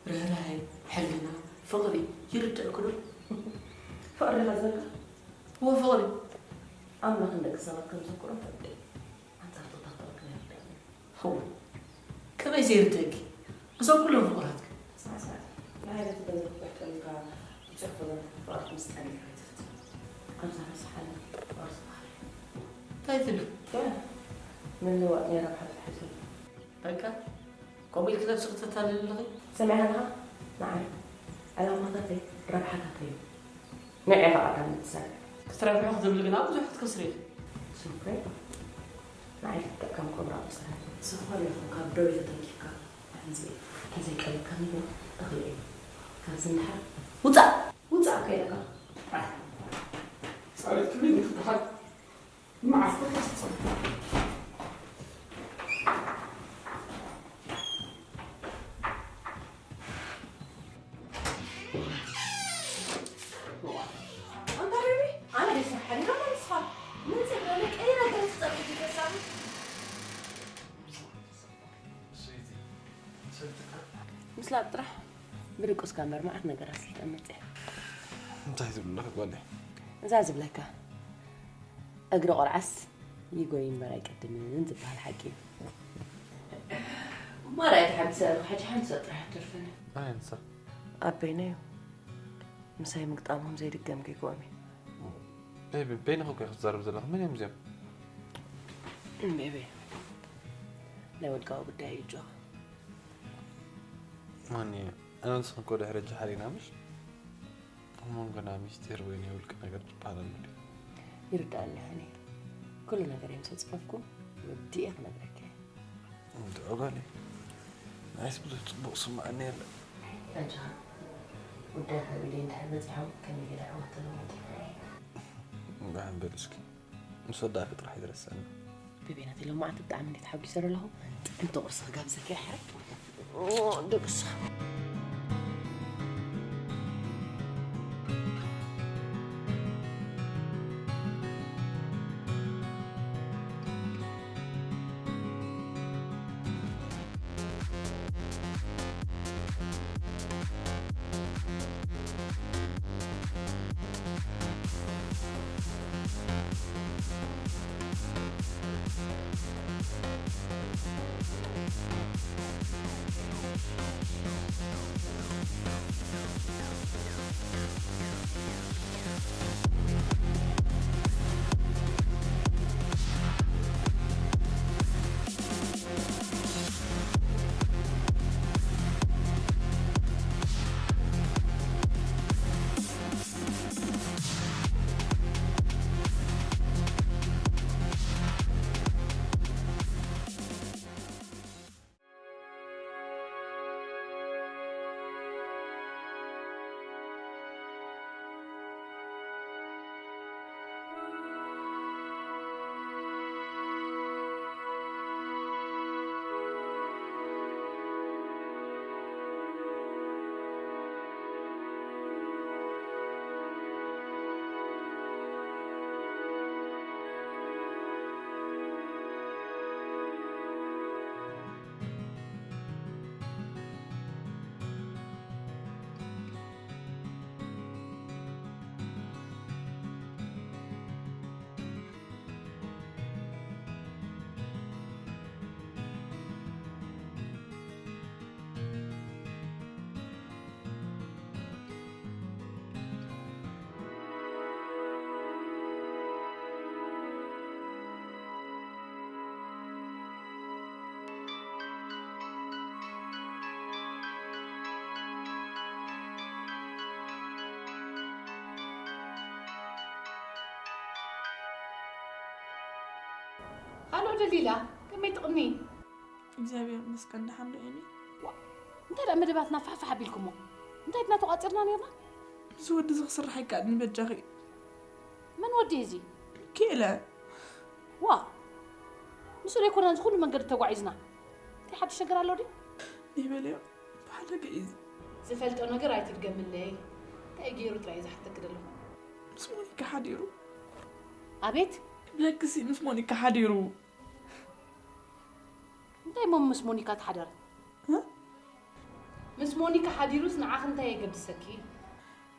ርህራሄ፣ ሕልና፣ ፍቕሪ ይርድእኩ ዶ? ፍቕሪ ዲኻ ዝብለካ? እወ፣ ፍቕሪ። ኣምላኽ ንደቂ ሰባት ከም ዘፍቅሮም ፈልጥ እየ። ኣንጻር ጾታ ፍቕሪ ግን ኣይርድኣንን እዩ። እወ፣ ከመይ ዘይርድእኪ? እዞም ኩሎም ፍቑራትኪ። ስማዕ፣ ስማዕ። ንሃይለ እቲ ገንዘብ ክትሕጠልካ ይጽሕፉ ኣለዉ። ፍቕርኪ ምስ ጠሊዕካ ኣይትፍትን። ኣብዛ ረሳሕ ዓለም ፍቕሪ ዝበሃል የለን። እንታይ ትብሊ? ምልውዋጥ ናይ ረብሓ ጥራሕ እዩ ዘሎ። በቃ፣ ከምኡ ኢልኪ ነብስኺ ተታልሊ ኣለኺ። ሰሚዕኻ ኣለኻ? ንዓይ ዕላማታተይ ረብሓታተይ እዩ። ንዒኻ ቀዳም ትሰርሕ። ክትረብሒ ክትብሊ ግና ብዙሕ ክትከስሪ ኢኺ። ስምኩይ፣ ንዓይ ክትጥቀም ክብራ ብፅረት። ዝኾነ ይኹን ካብ ደው ኢሉ ተንኪፍካ ኣሕንዚ። ተዘይቀሪብካኒ ግን እኽሊ እዩ። ካብዚ ንድሓር ውፃእ! ውፃእ ከይለካ። ፃሬት ክብሊ ክትበሃል። ምስላጥ ጥራሕ ብድቁስካ እምበር መዓት ነገር ኣስልጠን መፅአ። እንታይ ትብሊ ኣለኺ ጓለይ? እዛ ዝብለካ፣ እግሪ ቆልዓስ ይጎይ እምበር ኣይቀድምን ዝበሃል ሓቂ እዩ። እሞ ራእይ ተሓቢሰ ኣለኹ፣ ሕጂ ሓንቲ ሰብ ጥራሕ ትተርፈኒ። ኣይ፣ ንሳ? ኣበይነ እዩ? ምሳይ ምግጣሞም ዘይድገም ጌግኦም እዩ። ቤቢ፣ በይንኺ እኮ ኢኺ ትዛረቢ ዘለኺ። መን እዮም እዚኦም? ቤቢ፣ ናይ ውልቃዊ ጉዳይ እዩ፣ ጆ። ማን እዩ? ኣነ ንስኽን እኮ ድሕሪ ሕጂ ሓሊና፣ ምሽ? ኣብ መንጎና ሚስጢር ወይ ናይ ውልቂ ነገር ዝበሃል ኣሎ ድዩ? ይርዳእኒ፣ ሃኒ። ኩሉ ነገር እየ ምስ ኣጽፈፍኩ ወዲኤ ክነግረካ እየ። እንድዒ ጓለይ፣ ንዓይስ ብዙሕ ጽቡቕ ስምዓኒ የለን። ኣንታ፣ ጉዳይካ ኢለ እንድሕር በጺሖም ከመይ ገለ ኣሕዋት ኣለዎም ትብሎ? ደሓን በል እስኪ። ምስ ወዳእኪ ጥራሕ ይትረስዐኒ። ቤቤ ናተይ ሎማዓንቲ ብጣዕሚ እንድየ ተሓጒሰ ዘለኹ። ጥዕምቲ ቁርሲ ክጋብዘኪ እየ ሕራይ። ኦ፣ ደቅሳ። ሃሎ ደሊላ፣ ከመይ ትቕኒ? እግዚኣብሔር ይመስገን፣ ደሓን ዶ ኤሚ? ዋ፣ እንታይ ደኣ መደባትና ፋሕፋሕ ኣቢልኩሞ? እንታይ ድና ተቋጺርና ነርና? እዚ ወዲ እዚ ክስራሕ ኣይከኣልን በጃኺ። መን ወዲ እዚ? ኪእለ ዋ፣ ምስኡ ዘይኮና እዚ ኩሉ መንገዲ ተጓዒዝና። እንታይ ሓድሽ ነገር ኣሎ ድዩ? ይበልዮ ብሓደገ እዩ። ዝፈልጦ ነገር ኣይትድገምለይ። እንታይ ገይሩ ጥራይ ዝሓተክ ዘለኹ። ምስ ሞኒካ ሓዲሩ። ኣቤት። ብለክሲ ምስ ሞኒካ ሓዲሩ። እንታይ ሞ ምስ ሞኒካ ተሓደረ? ምስ ሞኒካ ሓዲሩስ ንዓኺ እንታይ የገድሰኪ?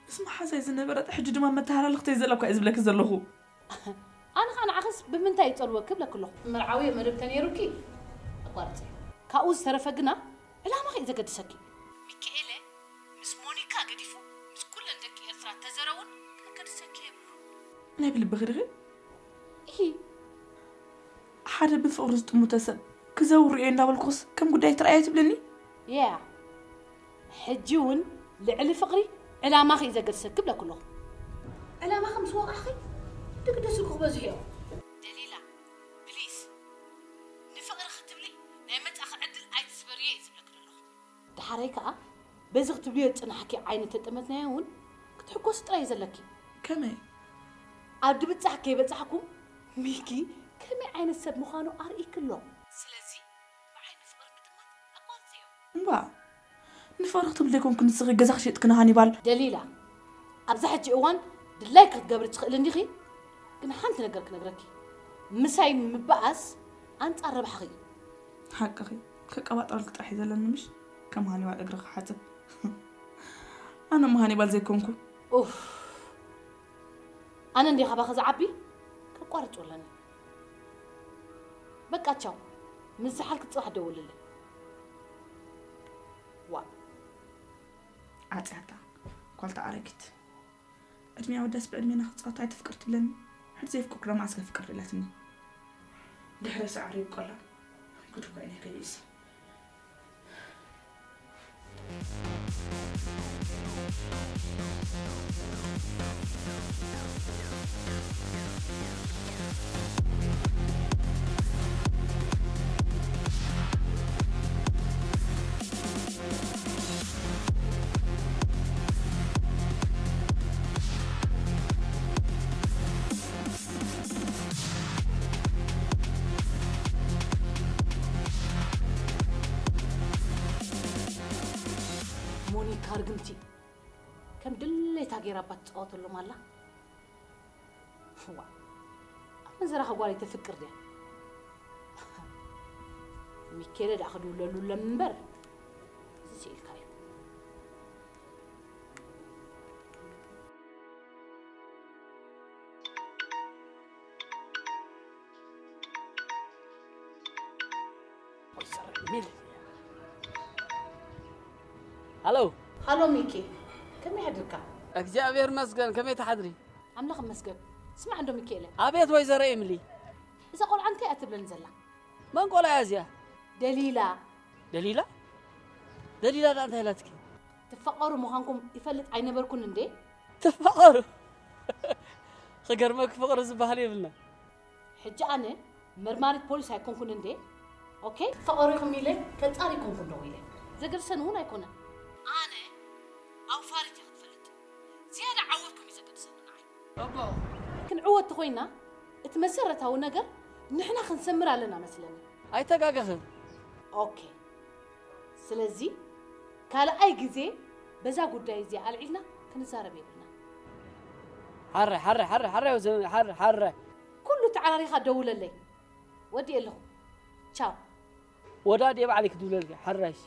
ምስ መሓዛይ ዝነበረ ሕጂ ድማ መተሃላለኽተይ ዘለኳ እየ ዝብለኪ ዘለኹ። ኣነ ኸዓ ንዓኽስ ብምንታይ ይጸልወኪ ብለኪ ኣለኹ። መርዓዊ መደብ ተነይሩኪ ኣቋርጺ። ካብኡ ዝተረፈ ግና ዕላማኺ እዩ ዘገድሰኪ። ሚካኤለ ምስ ሞኒካ ገዲፉ ምስ ኩለን ደቂ ኤርትራ ተዘረውን ከገድሰኪ የብሉ። ናይ ብልብኺ ዲኺ? ኢሂ። ሓደ ብፍቕሪ ዝጥሙተ ሰብ ክዘውር እየ እንዳበልኩስ ከም ጉዳይ ትርኣየ ትብልኒ? ያ ሕጂ እውን ልዕሊ ፍቕሪ ዕላማኺ እዩ ዘገድሰኪ ብለኪ ኣለኹ። ዕላማኺ ምስ ወቓዕኺ ድግደስልኩ ክበዝሑ እዮም። ደሊላ ፕሊስ ንፍቕሪ ክትብሊ ናይ መጻእኺ ዕድል ኣይትስበርዮ እየ ዝብለኪ ዘለኹ። ደሓራይ ከኣ በዚ ክትብልዮ ዝጸናሕኪ ዓይነት ተጠመትናዮ እውን ክትሕጎሲ ጥራይ እዩ ዘለኪ። ከመይ? ኣብ ድብጻሕ ከይበጻሕኩም ሚኪ ከመይ ዓይነት ሰብ ምዃኑ ኣርእይኪ ኣሎ። ስለዚ ብዓይኒ ፍቕሪ ምጥማት ኣቋርጽዮ። እምባ ንፍቕሪ ክትብሊ ዘይኮንኩ ንስኺ ገዛኺ ሸይጥኪ ንሃኒባል። ደሊላ ኣብዛ ሕጂ እዋን ድላይኪ ክትገብሪ ትኽእሊ እንዲኺ። ግን ሓንቲ ነገር ክነግረኪ፣ ምሳይ ምበኣስ ኣንጻር ረብሓኺ እዩ። ሓቅኺ ከቀባጥረልኪ ጥራሕ እዩ ዘለኒ ምሽ ከም ሃኒባል እግሪ ክሓጽብ ኣነ እሞ ሃኒባል ዘይኮንኩ። ኡፍ ኣነ እንድየ ካባኺ ዝዓቢ ከቋርጾ ኣለኒ። በቃ ቻው ምስ ዝሓልኪ ጽባሕ ደውልለይ። ዋ ዓጽያታ ኳልታ ኣረጊት። ዕድሚኣ ወዳስ ብዕድሜና ክትጻወት ኣይተፍቅር ትብለኒ። ሕጂ ዘይፍቅርኩ ዶ መዓስ ከፍቅር ኢላትኒ። ድሕሪ ሳዕሪ ይብቆላ። ጉድ እኮ እዩ ናይ ከይሲ። ሞኒካ ርግምቲ ከም ድሌታ ገይራ እባ ትጻወተሎም ኣላ። ዋ ኣመንዝራ ከጓል ተፍቅር ድያ? ሚኬለ ደኣ ክድውለሉ እምበር እዚ ስኢልካ እዩ። ሃሎ ሃሎ ሚኪ ከመይ ሓድርካ? እግዚኣብሔር መስገን ከመይ ትሓድሪ? ኣምላኽ መስገን። ስማዕ እንዶ ሚኪኤለ። ኣቤት ወይዘሮ ኤምሊ። እዛ ቆልዓ እንታይ እያ ትብለኒ ዘላ? መን ቆልዓ እያ እዚኣ? ደሊላ። ደሊላ? ደሊላ ደኣ እንታይ ኢላትኪ? ትፋቐሩ ምዃንኩም ይፈልጥ ኣይነበርኩን እንዴ? ትፋቐሩ? ክገርመኪ ፍቕሪ ዝበሃል የብልና። ሕጂ ኣነ መርማሪት ፖሊስ ኣይኮንኩን እንዴ? ኦኬ ትፋቐሩ ኢኹም ኢለ ከጻሪ ኣይኮንኩን ደው ኢለ። ዘገድሰኒ እውን ኣይኮነን። ኣነ ኣውፋሪት እየ ክትፈልጥ ዝያዳ ዓወትኩም እዩ ዘገድሰኒ ንዓይ። ክንዕወት ተኾይና እቲ መሰረታዊ ነገር ንሕና ክንሰምር ኣለና መስለኒ። ኣይተጋገኽን። ኦኬ ስለዚ ካልኣይ ግዜ በዛ ጉዳይ እዚኣ ኣልዒልና ክንዛረብ የብልና። ሓረ ሓረ ሓረ ሓረ ሓረ ሓረ ኩሉ ተዓራሪኻ ደውለለይ። ወዲኤ ኣለኹ። ቻው። ወዳ ድየ ባዕለይ ክድውለልኪ ሓራሽ።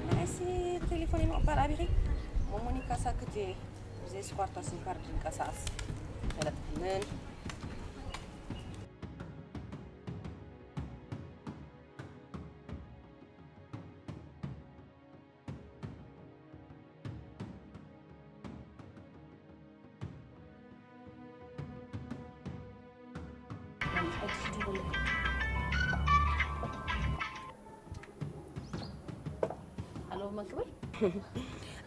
ንዓይሲ ብቴሌፎን ምቕባል ኣቢኺ። ሞሞኒካ ሳክት እየ። ብዘይ ስኳርታ ስም ካርድ ይንቀሳቐስ። ፈለጥክምን። ኣሎ መክበል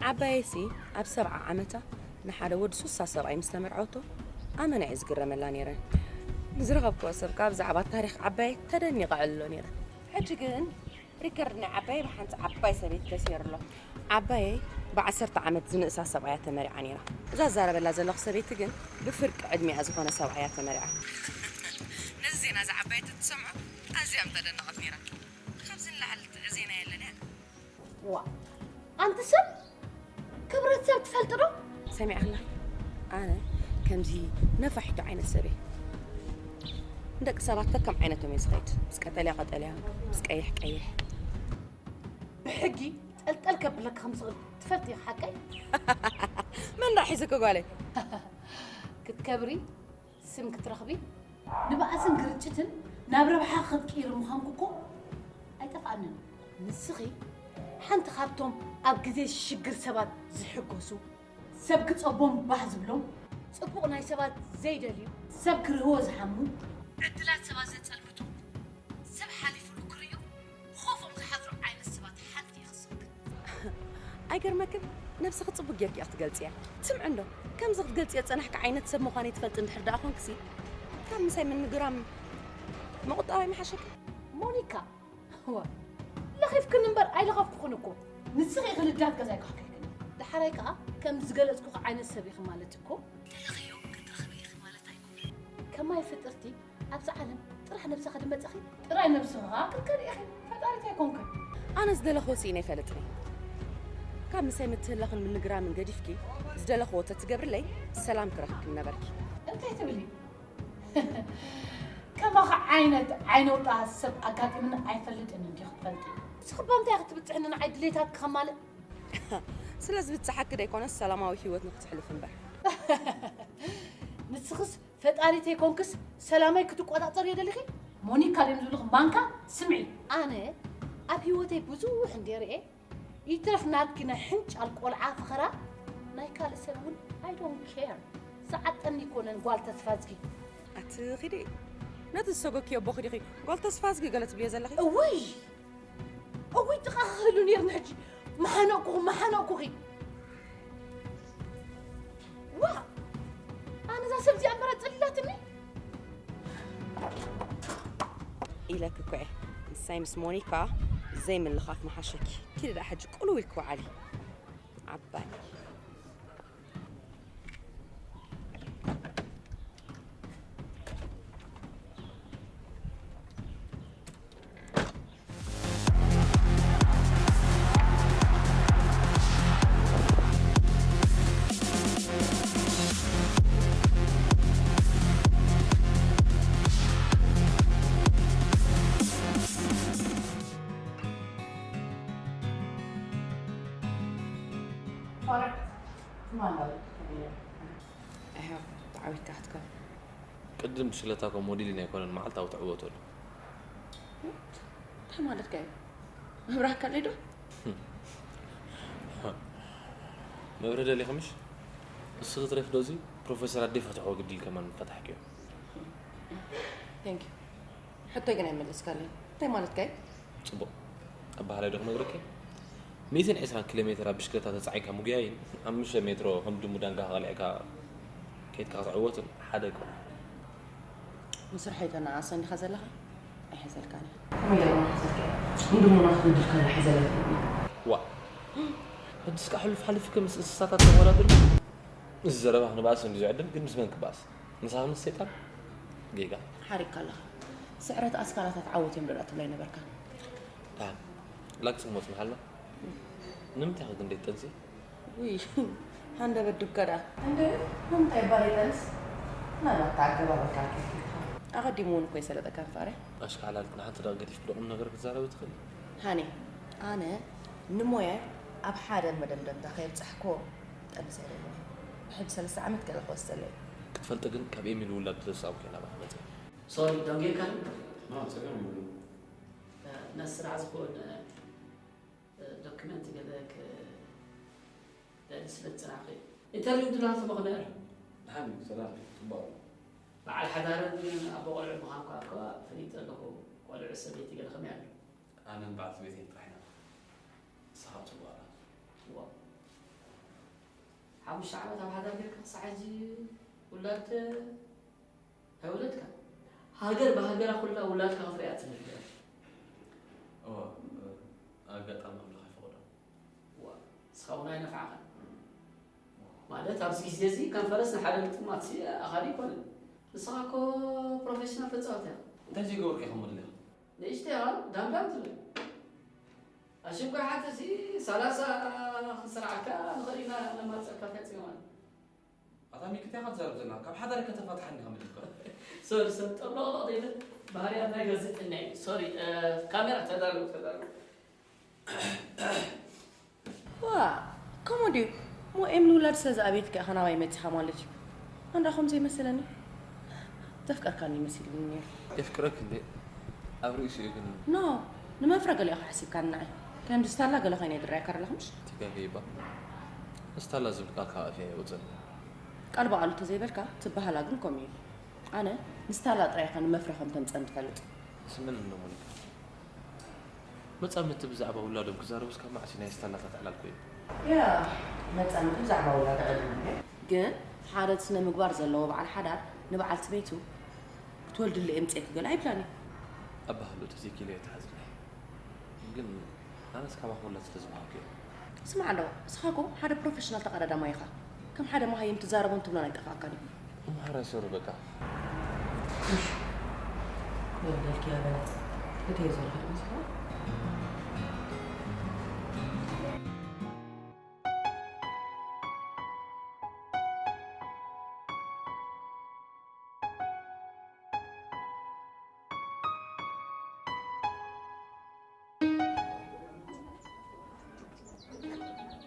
ዓባየሲ ኣብ ሰብዓ ዓመታ ንሓደ ወዲ ሱሳ ሰብኣይ ምስ ተመርዓወቶ ኣመና እየ ዝግረመላ ነይረ። ንዝረኸብክዎ ሰብ ከኣ ብዛዕባ ታሪኽ ዓባየይ ተደኒቐ ዕልሎ ነይረ። ሕጂ ግን ሪከርድ ናይ ዓባየይ ብሓንቲ ዓባይ ሰበይቲ ተሰይሩ ኣሎ። ዓባየይ ብዓሰርተ ዓመት ዝንእሳ ሰብኣያ ተመሪዓ ነይራ። እዛ ዝዛረበላ ዘለኹ ሰበይቲ ግን ብፍርቂ ዕድሚኣ ዝኾነ ሰብኣያ ተመሪዓ። ነዚ ዜና እዚ ዓባየይ ተትሰምዖ ኣዝያ ምተደነቐት ነይራ። ካብዚ ንላዕሊ ጥዑይ ዜና የለን እያ። ዋ ኣንቲ ሰብ ክብረት ሰብ ትፈልጥ ዶ? ሰሚዕኽላ ኣነ ከምዚ ነፋሒቶ ዓይነት ሰብ እየ። ንደቂ ሰባት ከከም ዓይነቶም እየ ዝኸይድ። ምስ ቀጠልያ ቀጠልያ፣ ምስ ቀይሕ ቀይሕ። ብሕጊ ጠልጠል ከብለካ ከም ዝኽእል ትፈልጥ ኢኻ ሓቀይ? መን ደኣ ሒዙኪ ጓለይ? ክትከብሪ ስም ክትረኽቢ ንባእስን ግርጭትን ናብ ረብሓ ክትቅይሪ ምዃንኩ እኮ ኣይጠፍኣንን። ንስኺ ሓንቲ ካብቶም ኣብ ግዜ ሽግር ሰባት ዝሕጎሱ፣ ሰብ ክጸቦም ባህ ዝብሎም፣ ጽቡቕ ናይ ሰባት ዘይደልዩ፣ ሰብ ክርህዎ ዝሓሙ፣ ዕድላት ሰባት ዘጸልምቱ፣ ሰብ ሓሊፉሉ ክርእዩ ኾፎም ዝሓድሩ ዓይነት ሰባት ሓንቲ ኢኺ ንስኺ። ኣይገርመክን? ነብስኺ ጽቡቕ ጌርኪ ኢኺ ትገልጽያ። ስምዒ እንዶ ከምዚ ክትገልጽዮ ዝጸናሕኪ ዓይነት ሰብ ምዃነይ ትፈልጢ እንድሕር ደኣ ኾንክሲ ካብ ምሳይ ምንግራም ምቑጣብ ኣይምሓሸክን? ሞኒካ ዋ ለኺፍክኒ እምበር ኣይለኸፍኩኽን እኮ። ንስኺ ኢኺ ልዳት ገዛይ ካሕኪሕክኒ። ደሓራይ ከኣ ከም ዝገለጽኩኺ ዓይነት ሰብ ኢኺ ማለት እኮ። ደለኽዮ ክትረኽቢ ኢኺ ማለት ኣይኮነን። ከማይ ፍጥርቲ ኣብዛ ዓለም ጥራሕ ነብስኻ ድመጸኺ ጥራይ ነብስኻ ክትከዲ ኢኺ። ፈጣሪት ኣይኮንክን። ኣነ ዝደለኽዎ ስኢነ ኣይፈልጥን እየ። ካብ ምሳይ ምትህላኽን ምንግራምን ገዲፍኪ ዝደለኽዎ ተትገብርለይ ሰላም ክረኽብኪ ምነበርኪ። እንታይ ትብሊ? ከማኻ ዓይነት ዓይነውጣ ሰብ ኣጋጢምኒ ኣይፈልጥን እንዲኹ ትፈልጢ። ንስኺ እባ እንታይ ኢኺ ትብጽሕኒ ንዓይ ድሌታትኪ ከማልእ? ስለ ዝብጽሓኪ ደይኮነስ ሰላማዊ ህይወት ንክትሕልፍ እምበር። ንስኽስ ፈጣሪ ተይኮንክስ ሰላመይ ክትቆጻጸርዮ ደሊኺ? ሞኒካ ድዮም ዝብልኺ ማንካ? ስምዒ። ኣነ ኣብ ህይወተይ ብዙሕ እንድየ ርኤ ይትረፍ ናትኪ ናይ ሕንጫል ቆልዓ ፈኸራ ናይ ካልእ ሰብ እውን I don't care ዝዓጠኒ ኣይኮነን ጓል ተስፋዝጊ። ኣቲ ኺዲ ነቲ ዝሰጎግክዮ ኣቦኺ ዲኺ ጓል ተስፋዝጊ ገለ ትብልዮ ዘለኺ? እውይ እውይ ጥቓኺ ክህሉ ነይርኒ ሕጂ ምሓነቕኩኺ ምሓነቕኩኺ። ዋ ኣነ እዛ ሰብ እዚኣ እምበር ኣጸሊላትኒ። ኢለኪ እኮ እየ ንሳይ ምስ ሞኒካ ዘይምልኻፍ ምሓሸኪ። ኪዲ ደኣ ሕጂ ቁልው ኢልኪ ወዓሊ ዓባይ። I hope ተዓዊትካ ክትከውን። ቅድም ብሽክለታ እኮ ሞዴሊን ኣይኮነን መዓልታዊ ትዕወተሉ። እንታይ ማለትካ እዩ? መብራህካ ኣለይ ዶ? መብርህ ደሊኺ ምሽ? እስኺ ትረፊ ዶ እዚ ፕሮፌሰር ኣዴ ፈትሖ ግዲ ኢልከ ማን ፈታሕክዮ? Thank you። ሕቶይ ግን ኣይመለስካለይን። እንታይ ማለትካ እዩ? ጽቡቕ። ኣበሃላይ ዶ ክነግረኪ? ሚእትን ዕስራን ኪሎ ሜትር ኣብ ብሽክለታ ተጻዒንካ ምጉያይን ሓሙሽተ ሜትሮ ከም ድሙ ዳንጋኻ ቀሊዕካ ከይድካ ክትዕወትን ሓደ ኣይኮነን። ንስርሐይ ተነኣእሰ እንዲኻ ዘለኻ ኣይሕዘልካን እየ። ከመይ ገይረ ክሕዘልካ እየ? እንድሙና ክትምድር ከላ ሕዘለኒ። ዋእ! ሕጅስ ከኣ ሕሉፍ ሓሊፍኪ ምስ እንስሳታት ተወዳድሪ? እዚ ዘረባኺ ንባእሲ እንድዩ ዝዕድም፣ ግን ምስ መን ክባእስ? ምሳኺ ምስ ሰይጣን? ጌጋ። ሓሪቕካ ኣለኻ። ስዕረት ኣስካላታት ዓወት እዮም ዶ ደኣ ትብለይ ነበርካ? ደሓን ላግጺ ክመጽ ምሓልና። ንምንታይ ኢኺ ግን ደይትጠንሲ? ውይ ሃንደበት ዱካ ደኣ። እንድዒ ንምንታይ እባ ደይጠንስ? ምናልባት እታ ኣገባብካ ኣይከይድካ። ኣቐዲሙ እውን እኮ ኣይሰለጠካን ፋርያ። ኣሽካዕላል ንሓንቲ ደቒቕ ገዲፍኪ ዶ ቁምነገር ክትዛረቢ ትኽእሊ? ሃኒ ኣነ ንሞያይ ኣብ ሓደ መደምደምታ ከየብጻሕክዎ ጠንሰ ኣይደልን እየ። ብሕጂ ሰለስተ ዓመት ገለ ክወስደለይ እዩ። ክትፈልጢ ግን ካብ ኤሚል ውላድ ዝረሳዕኩ እየ ናባኺ መጺአ። ሶሪ ደንጊየካ ድዩ? No it's okay. ነቲ ስራሕ ዝኸውን ዶክመንት ገለ ክደሊ ስለ ዝጸናሕኩ እየ። ኢንተርቪው ድላቶ መኽንያ ኣሎ። ደሓን እዩ ሰላም እዩ ጽቡቕ ኣሎ። በዓል ሓዳርን ኣቦ ቆልዑ ምዃንካ እኳ ፈሊጠ ኣለኹ። ቆልዑ ሰበይቲ ገለ ከመይ ኣሎ? ኣነን በዓልቲ ቤተይን ጥራሕ ኢና። ንስኻ ጽቡቕ ኣላ። እወ። ሓሙሽተ ዓመት ኣብ ሓዳር ጌርካ ክሳዕ ሕጂ ውላድ ኣይወለድካ። ሃገር ብሃገራ ኩላ ውላድካ ክትሪኣ ትብል። እወ፣ ኣጋጣሚ ኣምላኽ ኣይፈቐዶ። ዋ፣ ንስኻ እውን ኣይነፍዓኻን። ማለት ኣብዚ ግዜ እዚ ከም ፈረስ ንሓደ ምጥማት ኣኻሊ ኣይኮነን። ንስኻ እኮ ፕሮፌሽናል ተፃወት ኢኻ። እንታይ ዘይገበርኩ ኢኹም ምድሊኻ? ንእሽተይ ኢኻ ዳምዳም ትብል። ኣሽንኳይ ሓንቲ እዚ ሰላሳ ክንስርዓካ ንኽእል ኢና ነማርፀካ እንታይ ፅገም ኣሎ? ኣታ ሚኪ እንታይ ኢኻ ትዛረብ ዘለኻ? ካብ ሓዳር ከተፋትሓኒ ኢኻ መዲብካ። ሶሪ ሰብ ጠብለቕለቕ ዘይብል ባህርያት ናይ ገዝእ እኒሀ። ሶሪ ካሜራ ተዳለዉ ተዳለዉ። ዋ ከምኡ ድዩ? እሞ ኤም ንውላድ ስለ ዝኣብየትካ ኢኻ ናባይ መፂኻ ማለት እዩ። ኣንዳ ከም ዘይመሰለኒ ተፍቀርካኒ መሲልኒ ነይሩ። የፍቅረክ እንዴ? ኣብ ርእሲኡ ግን ኖ ንመፍረ ገለ ኢኻ ሓሲብካኒ ንዓይ። ከምዚ ስታላ ገለ ኮይነ ይድረየካ ኣለኹ ምሽ? ትጋገይባ ስታላ ዝብል ቃል ካብ ኣፍያ የውፅእ። ቃል ብቓሉ ተዘይበልካ ትበሃላ ግን ከምኡ እዩ። ኣነ ንስታላ ጥራይ ኢኻ ንመፍረ ከም ተምፀን ትፈልጥ። ስምን እንደ ሞኒካ መጻምድቲ ብዛዕባ ውላዶም ክዛረቡ እስካብ መዓስ እዩ ናይ ስታላታት ዕላል ኮይኑ? ያ መጻምድቲ ብዛዕባ ውላዶ ዕላል እዩ። ግን ሓደ ስነ ምግባር ዘለዎ በዓል ሓዳር ንበዓልቲ ቤቱ ክትወልድሉ እየ ምጽኤኪ ገለ ኣይብላን እዩ። ኣባህሉ ተዘይኪሉ እየ ተሓዝለይ። ግን ኣነስ ካባኺ ውላድ ስለ ዝበሃልኩ እየ። ስማዕ ኣሎ እስኻ እኮ ሓደ ፕሮፌሽናል ተቐዳዳማይ ኢኻ። ከም ሓደ መሃይም ትዛረቦን ትብሎን ኣይጠፍኣካን እዩ። እምሃር ኣይሰሩ በቃ። እሺ ክበደልኪ ያበለ እቴ ዘለካ ይመስልካ።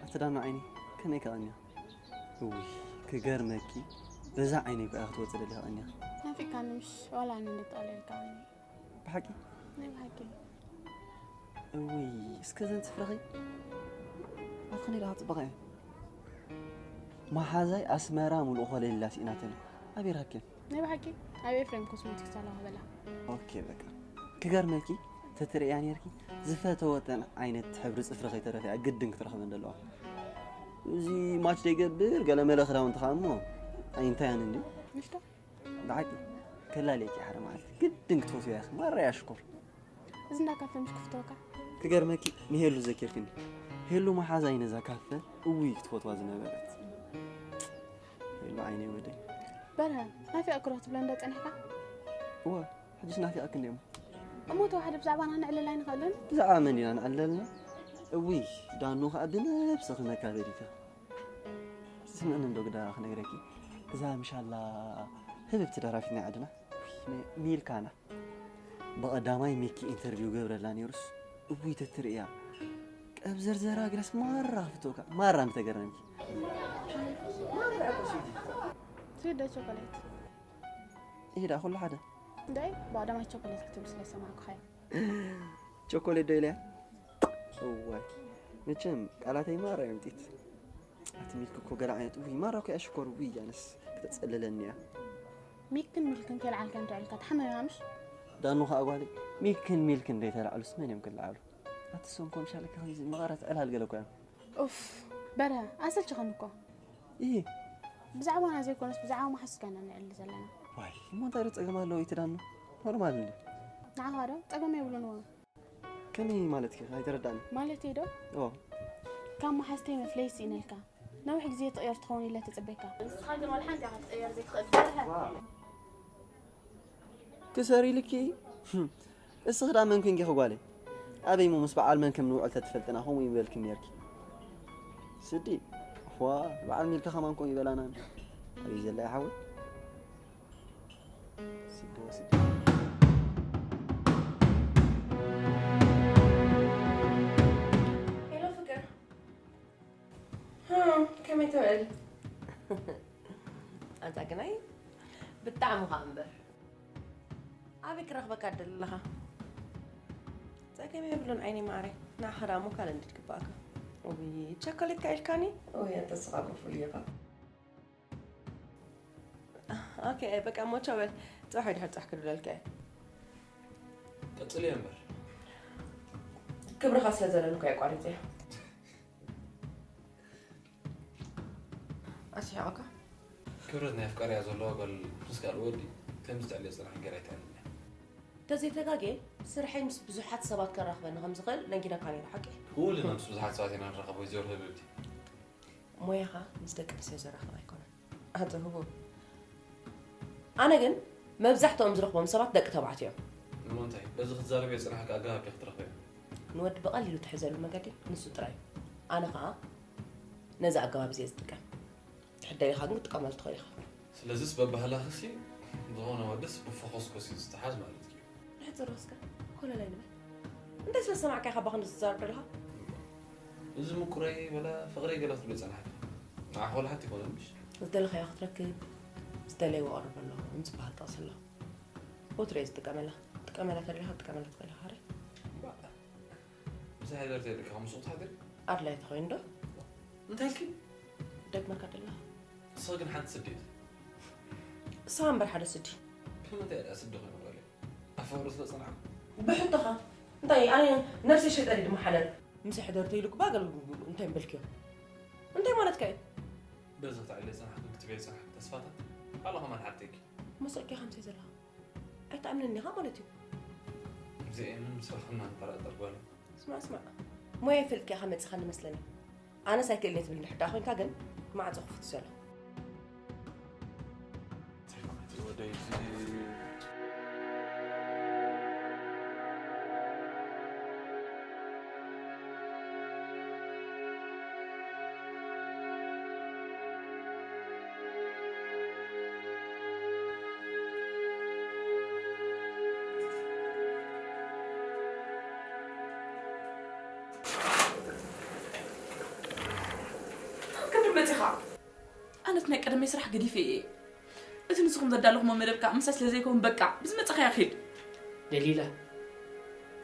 ኣቲ ዳኑ ዓይኒ ከመይ ከቐንያ እውይ ክገርመኪ በዛ ዓይነይ እኮ እያ ክትወፅእ ደሊኻ ቀንያ ናፊቃኒ ምሽ ዋላ ኣነ እንድጠቕለልካ ቀንየ ብሓቂ ናይ ብሓቂ እውይ እስከ ዘን ፅፍርኺ ኣኽኒ ደኣ ፅባቐ እያ መሓዛይ ኣስመራ ሙሉእ ኮለል ኢላ ስኢናተኒ ኣበይ ረኸብክየን ናይ ብሓቂ ኣብ ኤፍሬም ኮስሞቲክስ ኣለዋ በላ ኦኬ በቃ ክገርመኪ ተትርእያ ነይርኪ ዝፈተወተን ዓይነት ሕብሪ ፅፍሪ ከይተረፈ እያ ግድን ክትረኽበን ዘለዋ እዚ ማች ዘይገብር ገለመለ ክዳውንቲ ከዓ እሞ ኣይንታያን እንዲ ምሽቶ ብሓቂ ከላልየኪ ሓደ መዓልቲ ግድን ክትፈትዮ ኢኺ ማራ እያ ሽኮር እዚ እንዳ ካፈ ምሽ ክፍተወካ ክገርመኪ ንሄሉ ዘኪርክኒ ሄሉ መሓዛይ ነዛ ካፈ እውይ ክትፈትዋ ዝነበረት ሄሉ ዓይነይ ወደይ በርሀ ናፊቐ ክረኽ ትብለ እንዶ ጸኒሕካ እወ ሕጅስ ናፊቐኪ እንድየ እሞ እሞ ተዋሕደ ብዛዕባና ንዕልል ኣይንኽእልን ብዛዕባ መን ኢና ንዕልል ዘለና እውይ ዳኑ ኸዓ ብነብስኺ መካበዲታ ስምዕኒ እንዶ ግዳ ክነግረኪ እዛ ምሻላ ህብብቲ ደራፊት ናይ ዓድና ሚልካና ብቐዳማይ ሚኪ ኢንተርቪው ገብረላ ነይሩስ እውይ ተትርእያ ቀብ ዘርዘራ ግረስ ማራ ክፍተውካ ማራ ምተገረምኪ ትወደ ቸኮሌት ይሄዳ ኩሉ ሓደ እንታይ ብቐዳማይ ቸኮሌት ክትብል ስለ ዝሰማዕኩኻ እዩ ቸኮሌት ዶ ኢለያ እዋይ መቸም ቃላተይ ማራ እዮም ጢት ኣቲ ሚልክ እኮ ገለ ዓይነት ውይ ማራ እኮ እያ ሽኮር ውይ ኣነስ ክተፀልለኒ እያ ሚክን ሚልክን ከይልዓልካ እንታይ ኢልካ ትሓመም ኢኻ ምሽ ዳኑ ከዓ ጓለይ ሚክን ሚልክን ደይተላዕሉስ መን እዮም ክለዓሉ ኣቲ ሶም ኮምሻለካ ከምዚ መቐረት ዕላል ገለ እኮ እዮም ኡፍ በርሀ ኣሰልችኸኒ እኮ ይሄ ብዛዕባና ዘይኮነስ ብዛዕባ መሓዝትካ ኢና ንዕሊ ዘለና ዋይ እሞ እንታይ ዶ ፀገም ኣለዎ እቲ ዳኑ ኖርማል እንዲ ንዓኻ ዶ ፀገም የብሉን እዎ ከመይ ማለትኪ ኣይተረዳእኒ ማለተይ ዶ ኦ ካብ መሓዝተይ መፍለይ ስኢነልካ ነዊሕ ግዜ ትቕየር ትኸውን ኢለ ተፀበይካ ንስኻ ግን ዋላ ሓንቲ ኢኻ ክትቕየር ዘይትኽእል በርሀ ክሰር ኢልኪ እስኺ ዳ መን ኮንኪ ጓለይ ኣበይ እሞ ምስ በዓል መን ከም ንውዕል ተትፈልጥና ከምኡ ይበልኪ ነርኪ ስዲ ዋ በዓል ሚልካ ከማን ኮን ይበላና ኣበይ ዘላ ይሓወይ ስዲ ወስዲ ሄሎ ፍቅር ከመይ ትውዕል ኣንታ ግናይ ብጣዕሚ ኸኣ እምበር ኣበይ ክረኽበካ ደለኻ ጸገም የብሉን ዓይኒ ማዕረ ንዓኻ ደኣ እሞ ካልእ እንድድ ግባእካ ውይ ቸኮሌት ከ ኢልካኒ ውይ ኣንተ ስኻ ብፉል ኢኻ ኦኬ በቃ እሞ ቻው በል ጽባሕ ድሕር ጽባሕ ክድውለልካ እየ ቀጽልዮ እምበር ክብርኻ ስለ ዘለኒ እኮ እየ ኣቋሪጸዮ። ኣስሒቐካ? ክብረት ናይ ኣፍቃሪያ ዘለዋ ጓል ምስ ካልእ ወዲ ከምዚ ትዕልዮ ጽናሕ ገይራ ኣይትዕልልን እያ። ተዘይተጋግየ፣ ስርሐይ ምስ ብዙሓት ሰባት ከራኽበኒ ከም ዝኽእል ነጊረካ ነይረ፣ ሓቂ? ኩልና ምስ ብዙሓት ሰባት ኢና ንራኸብ፣ ወይዘሮ ህብብቲ። ሞያኻ ምስ ደቂ ኣንስትዮ ዘራኽብ ኣይኮነን። ኣቶ ህቡብ፣ ኣነ ግን መብዛሕትኦም ዝረኽቦም ሰባት ደቂ ተባዕትዮ እዮም። እሞ እንታይ በዚ ክትዛረብዮ ዝጸናሕኪ ኣገባብ ዲኺ ትረኽብዮ? ንወዲ ብቐሊሉ ትሕዘሉ መገዲ ንሱ ጥራይ እዩ። ኣነ ኸኣ ነዚ ኣገባብ እዚ እየ ዝጥቀም። ትሕደሊኻ ግን ክትጥቀመሉ ትኽእል ኢኻ። ስለዚስ በባህላኽሲ ዝኾነ ወድስ ብፎኾስኮስ እዩ ዝተሓዝ ማለት እዩ። ንሕጽር እስከ ኮለል ኣይንበል። እንታይ ስለ ዝሰማዕካ ኢኻ ኣባኻ እንደዚ ትዛረብ ዘለኻ? እዚ ምቁረይ በላ ፍቕረይ ገለ ክትብሎ ጸናሕካ። ንዓኻ ወላ ሓንቲ ኣይኮነን ምሽ? ዝደለኻዮ ክትረክብ ዝደለይዎ ቀርብ ኣሎ ከም ዝበሃል ጥቕሲ ኣሎ። ወትሩ እየ ዝጥቀመላ። ትጥቀመላ ተደሊኻ ክትጥቀመላ ትኽእል ኢኻ። ኣረ ምሳይ ሕደር ተይልካ ካብ ምስኡ ትሓድሪ? ኣድላይ ተኾይኑ ዶ? እንታይ ኢልኪ? ደግመካ ደላ። ንስኺ ግን ሓንቲ ስዲ ኢኺ። እሳ እምበር ሓደ ስዲ። ብምንታይ እያ ደኣ ስዲ ኮይነ ጓለይ? ኣብ ፍቕሪ ስለ ጸናዕኩ? ብሕቶኻ። እንታይ ኣነ ነብሰይ ሸጠ ድየ ድማ ሓለል? ምሳይ ሕደር ተይሉኪ ባገል እንታይ ምበልክዮ? እንታይ ማለትካ እዩ? በዚ ክትዕሊ ጸናሕኩ ክትበይ ጸናሕኩ ተስፋታት ኣሎ ከማን ሓብተይኪ። መሰልኪ ከምሰይ ዘለኻ ኣይትኣምንን ኢኻ ማለት እዩ። ዘይኣምን ምስ ረኸብና ንጠራጠር ጓለይ። ስማዕ ስማዕ ሞያ ይፈልጥኪ ኢኻ መጺኻኒ መስለኒ። ኣነስ ኣይክእልን እየ ትብልኒ ሕዳኣ ኮይንካ ግን ማዕጾ ክፉት እዩ ዘሎ። ወደይ ክትመጽኻ ኣነት ናይ ቀደመይ ስራሕ ገዲፈ እየ። እቲ ንስኹም ዘዳለኹሞ መደብ ከዓ ምሳይ ስለ ዘይከውን በቃ ብዝመጻኻ ያኺድ። ደሊላ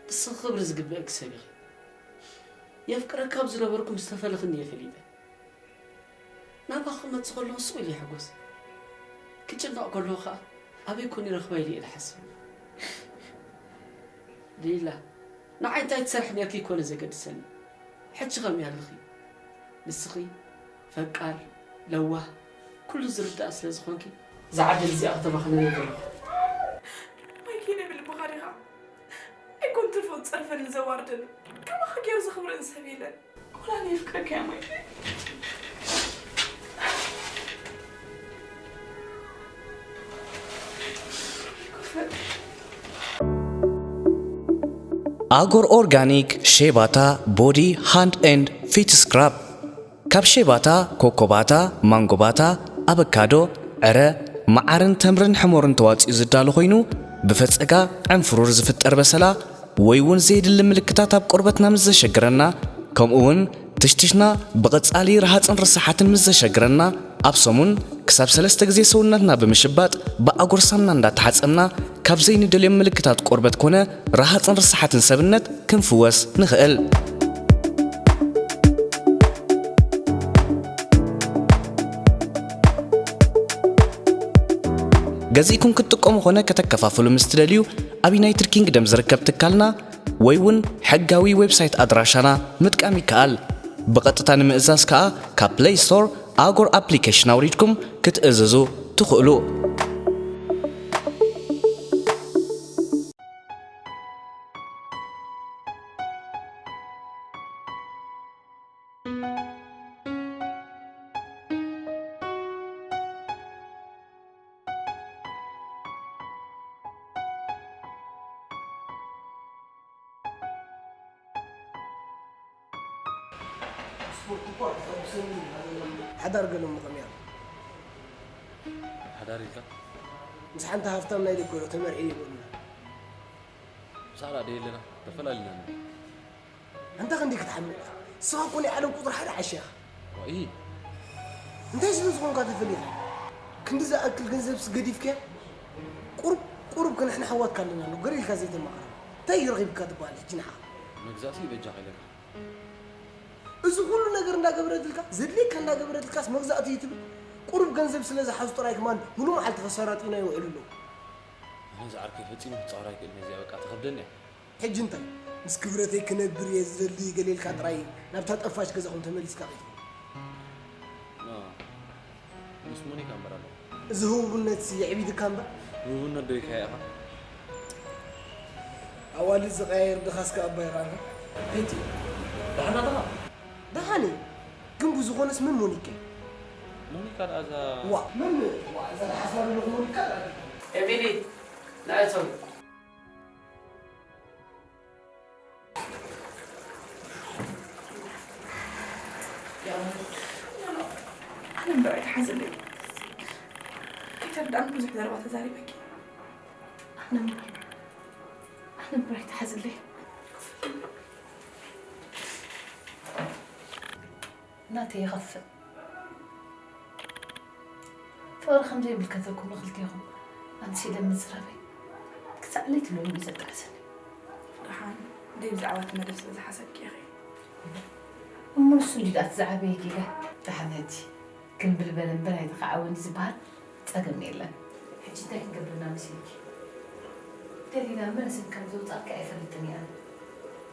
ንስኺ ክብሪ ዝግብእኪ ሰብ ኢኺ። የፍቅረካ ኣብ ዝነበርኩ ምስ ተፈለኽኒ እየ ፈሊጠ። ናባኺ ክመጽእ ከለኹ ስቕ ኢለ ይሕጎስ። ክጭነቕ ከለኹ ከኣ ኣበይ ኮን ይረኽባ ኢለ እየ ዝሓስብ። ደሊላ ንዓይ እንታይ ትሰርሒ ኔርኪ ኣይኮነ ዘገድሰኒ። ሕጂ ከመይ ኣለኺ? ንስኺ ፈቃር፣ ለዋህ፣ ኩሉ ዝርዳእ ስለ ዝኾንኪ እዛ ዓዲ እዚኣ ከተባኽነኒ ኣይደለኹ። ማይክ ይነ ብልብኻ ዲኻ? ኣይኮን ትርፎ ዝጸርፈኒ ዘዋርደኒ ከማኻ ገይሩ ዘኽብረኒ ሰብ የለን። ወላ ኣነ የፍቅረካ እየ ማይክ። ኣጎር ኦርጋኒክ ሼባታ ቦዲ ሃንድ ኤንድ ፊት ስክራብ ካብ ሼባታ፣ ኮኮባታ፣ ማንጎባታ፣ ኣበካዶ፣ ዕረ፣ መዓርን ተምርን ሕሞርን ተዋጺኡ ዝዳሎ ኮይኑ ብፈጸጋ ዕንፍሩር ዝፍጠር በሰላ ወይ እውን ዘየድሊ ምልክታት ኣብ ቆርበትና ምስ ዘሸግረና ከምኡ እውን ትሽትሽና ብቐጻሊ ረሃጽን ርሳሓትን ምስ ዘሸግረና ኣብ ሰሙን ክሳብ ሰለስተ ግዜ ሰውነትና ብምሽባጥ ብኣጉር ሳምና እንዳተሓጸብና ካብ ዘይንደልዮም ምልክታት ቆርበት ኮነ ረሃጽን ርሳሓትን ሰብነት ክንፍወስ ንኽእል። ገዚእኩም ክትጥቀሙ ኾነ ከተከፋፍሉ ምስ ትደልዩ ኣብ ዩናይትድ ኪንግደም ዝርከብ ትካልና ወይ እውን ሕጋዊ ዌብሳይት ኣድራሻና ምጥቃም ይከኣል። ብቐጥታ ንምእዛዝ ከኣ ካብ ፕለይ ስቶር ኣጎር ኣፕሊኬሽን ኣውሪድኩም ክትእዝዙ ትኽእሉ። ሓዳር ገለ ምቕምያ ሓዳር ኢልካ ምስ ሓንቲ ሃፍታም ናይ ደገሎ ተመርዒ ይበሉና ሳራ ደየለና ተፈላሊና ኣንታ ክንደይ ክትሓምቕ ኢኻ ንስኻ እኮ ናይ ዓለም ቁፅሪ ሓደ ዓሻ ኢኻ ዋኢ እንታይ ስለ ዝኾንካ ተፈሊኻ ክንዲ ዝኣክል ገንዘብስ ገዲፍካያ ቁሩብ ቁሩብ ክንሕና ኣሕዋትካ ኣለና ኣሎ ገር ኢልካ ዘይተማቕረና እንታይ እዩ ረኺብካ ትበሃል ሕጂ ንዓኻ መግዛእሲ በጃኻ ኢለካ እዚ ኩሉ ነገር እንዳገበረትልካ ዘድልየካ እንዳገበረትልካስ መግዛእቲ እዩ ትብል ቁሩብ ገንዘብ ስለ ዝሓዙ ጥራይ ከማን ሙሉ መዓልቲ ከሰራጢና ይውዕሉ ኣለዉ ኣነ ዝዓርከይ ፈጺሙ ክጻወር ኣይክእልን እዚኣ በቃ ትኸብደኒ እያ ሕጂ እንታይ ምስ ክብረተይ ክነብር እየ ዝደሊ ገለ ኢልካ ጥራይ ናብታ ጠፋሽ ገዛኹም ተመሊስካ ከይትብል እዚ ህቡብነት የዕቢድካ እምበር። ህቡብነት ዶ ኢልካ ኢኻ? ኣዋልድ ዝቐያየር ድኻስ ከኣ ኣባይ ረኣና። ቤቲ፣ ደሓና ዲኻ? ደሓን እየ። ግን ብዝኾነስ መን ሞኒካ? ሞኒካ ደኣ እዛ ዋ፣ መን? ዋ፣ እዛ ደሓስና ዘለኹ ሞኒካ ደኣ። ኤሚሊ፣ ንኣይ ሰው። ኣነ እምበር ኣይትሓዝለይ። ከይተረድኣኒ ብዙሕ ዘረባ ተዛሪበኪ። ኣነ እምበር፣ ኣነ እምበር ኣይትሓዝለይ። ናተይ ይኸፍእ። ፍቕሪ ከም ዘይምልከተኩም ንኽልቴኹም ኣምሲለ ምዝራበይ ክሳዕ ለይቲ ሎሚ እዩ ዘጣዕሰኒ። ደሓን ደይ ብዛዕባ እቲ መደብ ስለ ዝሓሰብኪ ኢኺ። እሞ ንሱ እንዲ ደኣ እቲ ዝዓበየ ጌጋ። ደሓን ሕጂ ክምብል በለ እምበር ኣይተኻዕወን እዩ ዝበሃል ጸገም የለን። ሕጂ እንታይ ክንገብር ኢና መሲልኪ? ደሊና መን ስም ከም ዘውጻእኪ ኣይፈልጥን እየ ኣነ።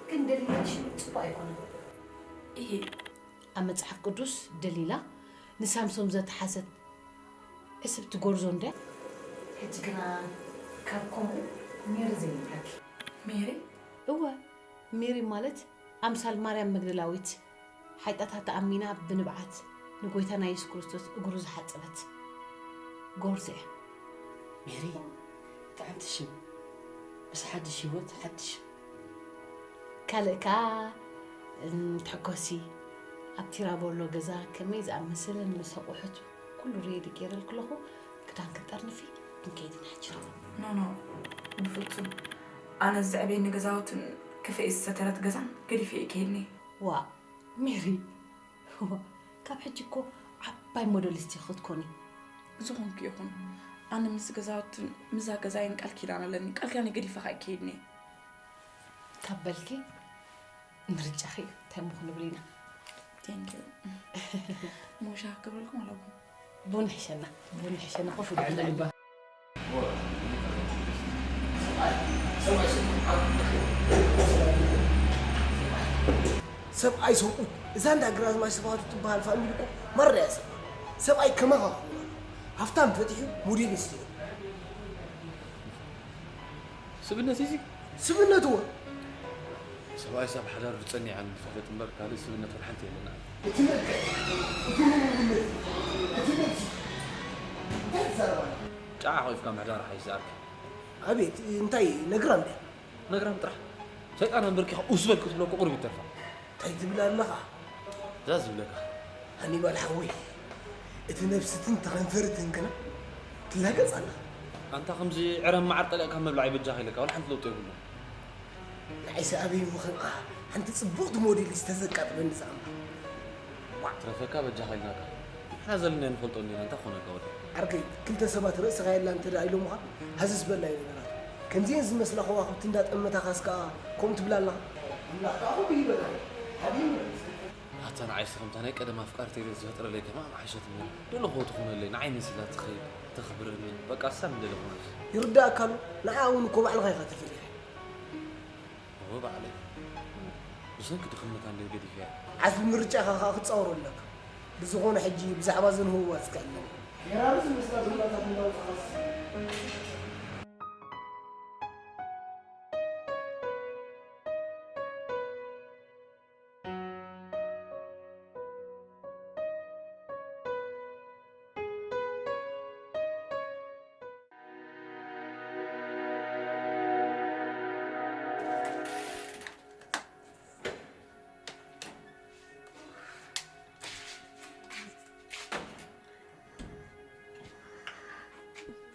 ግን ደሊና ሽም ጽቡቕ ኣይኮነን። እሂ። ኣብ መጽሓፍ ቅዱስ ደሊላ ንሳምሶም ዘተሓዘት ዕስብቲ ጎርዞ እንድያ። ሕጂ ግና ካብ ከምኡ ሜሪ ዘይብላኪ። ሜሪ? እወ፣ ሜሪ ማለት ኣምሳል ማርያም መግደላዊት ሓጢኣታ ተኣሚና ብንብዓት ንጎይታና የሱስ ክርስቶስ እግሩ ዝሓጸበት ጎርዞ እያ። ሜሪ፣ ጥዕምቲ ሽም። ምስ ሓድሽ ህይወት ሓድሽ። ካልእ ከኣ፣ እም፣ ተሐጎሲ። ኣብ ቲራቦሎ ገዛ ከመይ ዝኣመሰለ ምስ ኣቑሑቱ ኩሉ ሬዲ ገይረልኪ ኣለኹ። ክዳን ክንጠርንፊ ክንከይድ ኢና ሕጂ። ኖ፣ ኖ፣ ብፍጹም። ኣነ ዘዕብየኒ ገዛውትን ክፍኤ ዝሰተረት ገዛን ገዲፈ እየ ከይድኒ። ዋእ፣ ሜሪ፣ ዋእ፣ ካብ ሕጂ እኮ ዓባይ ሞዴሊስት ኢኺ ክትኮኒ። ዝኾንኩ ይኹን፣ ኣነ ምስ ገዛውትን ምስዛ ገዛይን ቃል ኪዳን ኣለኒ። ቃል ኪዳነይ ገዲፈ ከኣ ኣይከይድን እየ። ካብ በልኪ፣ ምርጫኺ እዩ። እንታይ እሞ ክንብል ኢና? Thank you። እሞ ሻሂ ክገብረልኩም ኣለኹ። ቡን ይሕሸና፣ ቡን ይሕሸና፣ ኮፍ ኢሉ ልባ። ሰብኣይ ሰብኡት፣ እዛ እንዳ ግራዝማች ስብሃቱ ትበሃል ፋሚሊ እኮ ማራ እያ ሰብ። ሰብኣይ ከማኻ ክኸውን ኣለዎ። ሃፍታም ፈቲሑ ሞዴሊስት እዩ። ስብነት እዚ? ስብነት እወ። ሰብኣይ ሳብ ሓዳር ዝጸኒዐን ዝፈልጥ እምበር ካልእ ስብነት ወላ ሓንቲ የለና። እቲ መልክዕ፣ እቲ ምንነት፣ እቲ ነብሲ፣ እንታይ ትዛረብ ኣለኻ? ጫዓ ኾይፍካ ምሕዳር ሓይሽ ዝኣርኪ። ኣቤት፣ እንታይ ነግራም ድያ? ነግራም ጥራሕ። ሰይጣን ኣንበርኪኻ ኡስ በል ክትብሎ እኮ ቁሩብ ይተርፋ። እንታይ ትብል ኣለኻ? እዛ ዝብለካ። ሃኒባል ሓወይ፣ እቲ ነብስትን ተኸንፈርትን ግና ትላገጽ ኣለኻ። ኣንታ ከምዚ ዕረ መዓር ጠሊቕካ ምብላዕ ይበጃኻ ኢለካ፣ ወላ ሓንቲ ለውጢ የብሉን። ንዓይሲ ኣበይ ምኽንኻ ሓንቲ ጽብቕቲ ሞዴል ዝተዘቃጥበኒ ዛዕባ። ዋዕ! ትረፈካ በጃኻ ኢልናካ። ንሕና ዘለና ንፈልጦ እንዲና፣ እንታይ ክኾነካ ወዲ? ዓርከይ፣ ክልተ ሰባት ርእስኻ የላ እንተ ደኣ ኢሎምኻ፣ ሃዝስ በል ናይ ነገራት። ከምዚኤን ዝመስላ ከዋኽብቲ እንዳጠመታኻስ ከኣ ከምኡ ትብል ኣለኻ? ኣምላኽ ከኣ ከምኡ ይበልካ። ሓቢብና። ኣታ ንዓይሲ ከምታ ናይ ቀደም ኣፍቃርተይ ተዝፈጥረለይ ከማን ምሓሸትኒ። ደለኹዎ ትኾነለይ፣ ንዓይ መሲላ ትኸይድ፣ ተኽብረኒ። በቃ እሳ ምደለ ኾነት። ይርዳእካ ኣሎ፣ ንዓ እውን እኮ ባዕልኻ ኢኻ ተፈሊኻ። እወ ባዕለይ። ብሰንኪ ድኽነታ እንድየ ገዲፈያ። ዓስቢ ምርጫኻ ኸኣ ክትጻወሮ ኣለካ። ብዝኾነ ሕጂ ብዛዕባ እዘን ህቡባት እስከ ዕለኒ። ጌራሩ ዝመስላ ዱላታት እንዳውጻኻስ።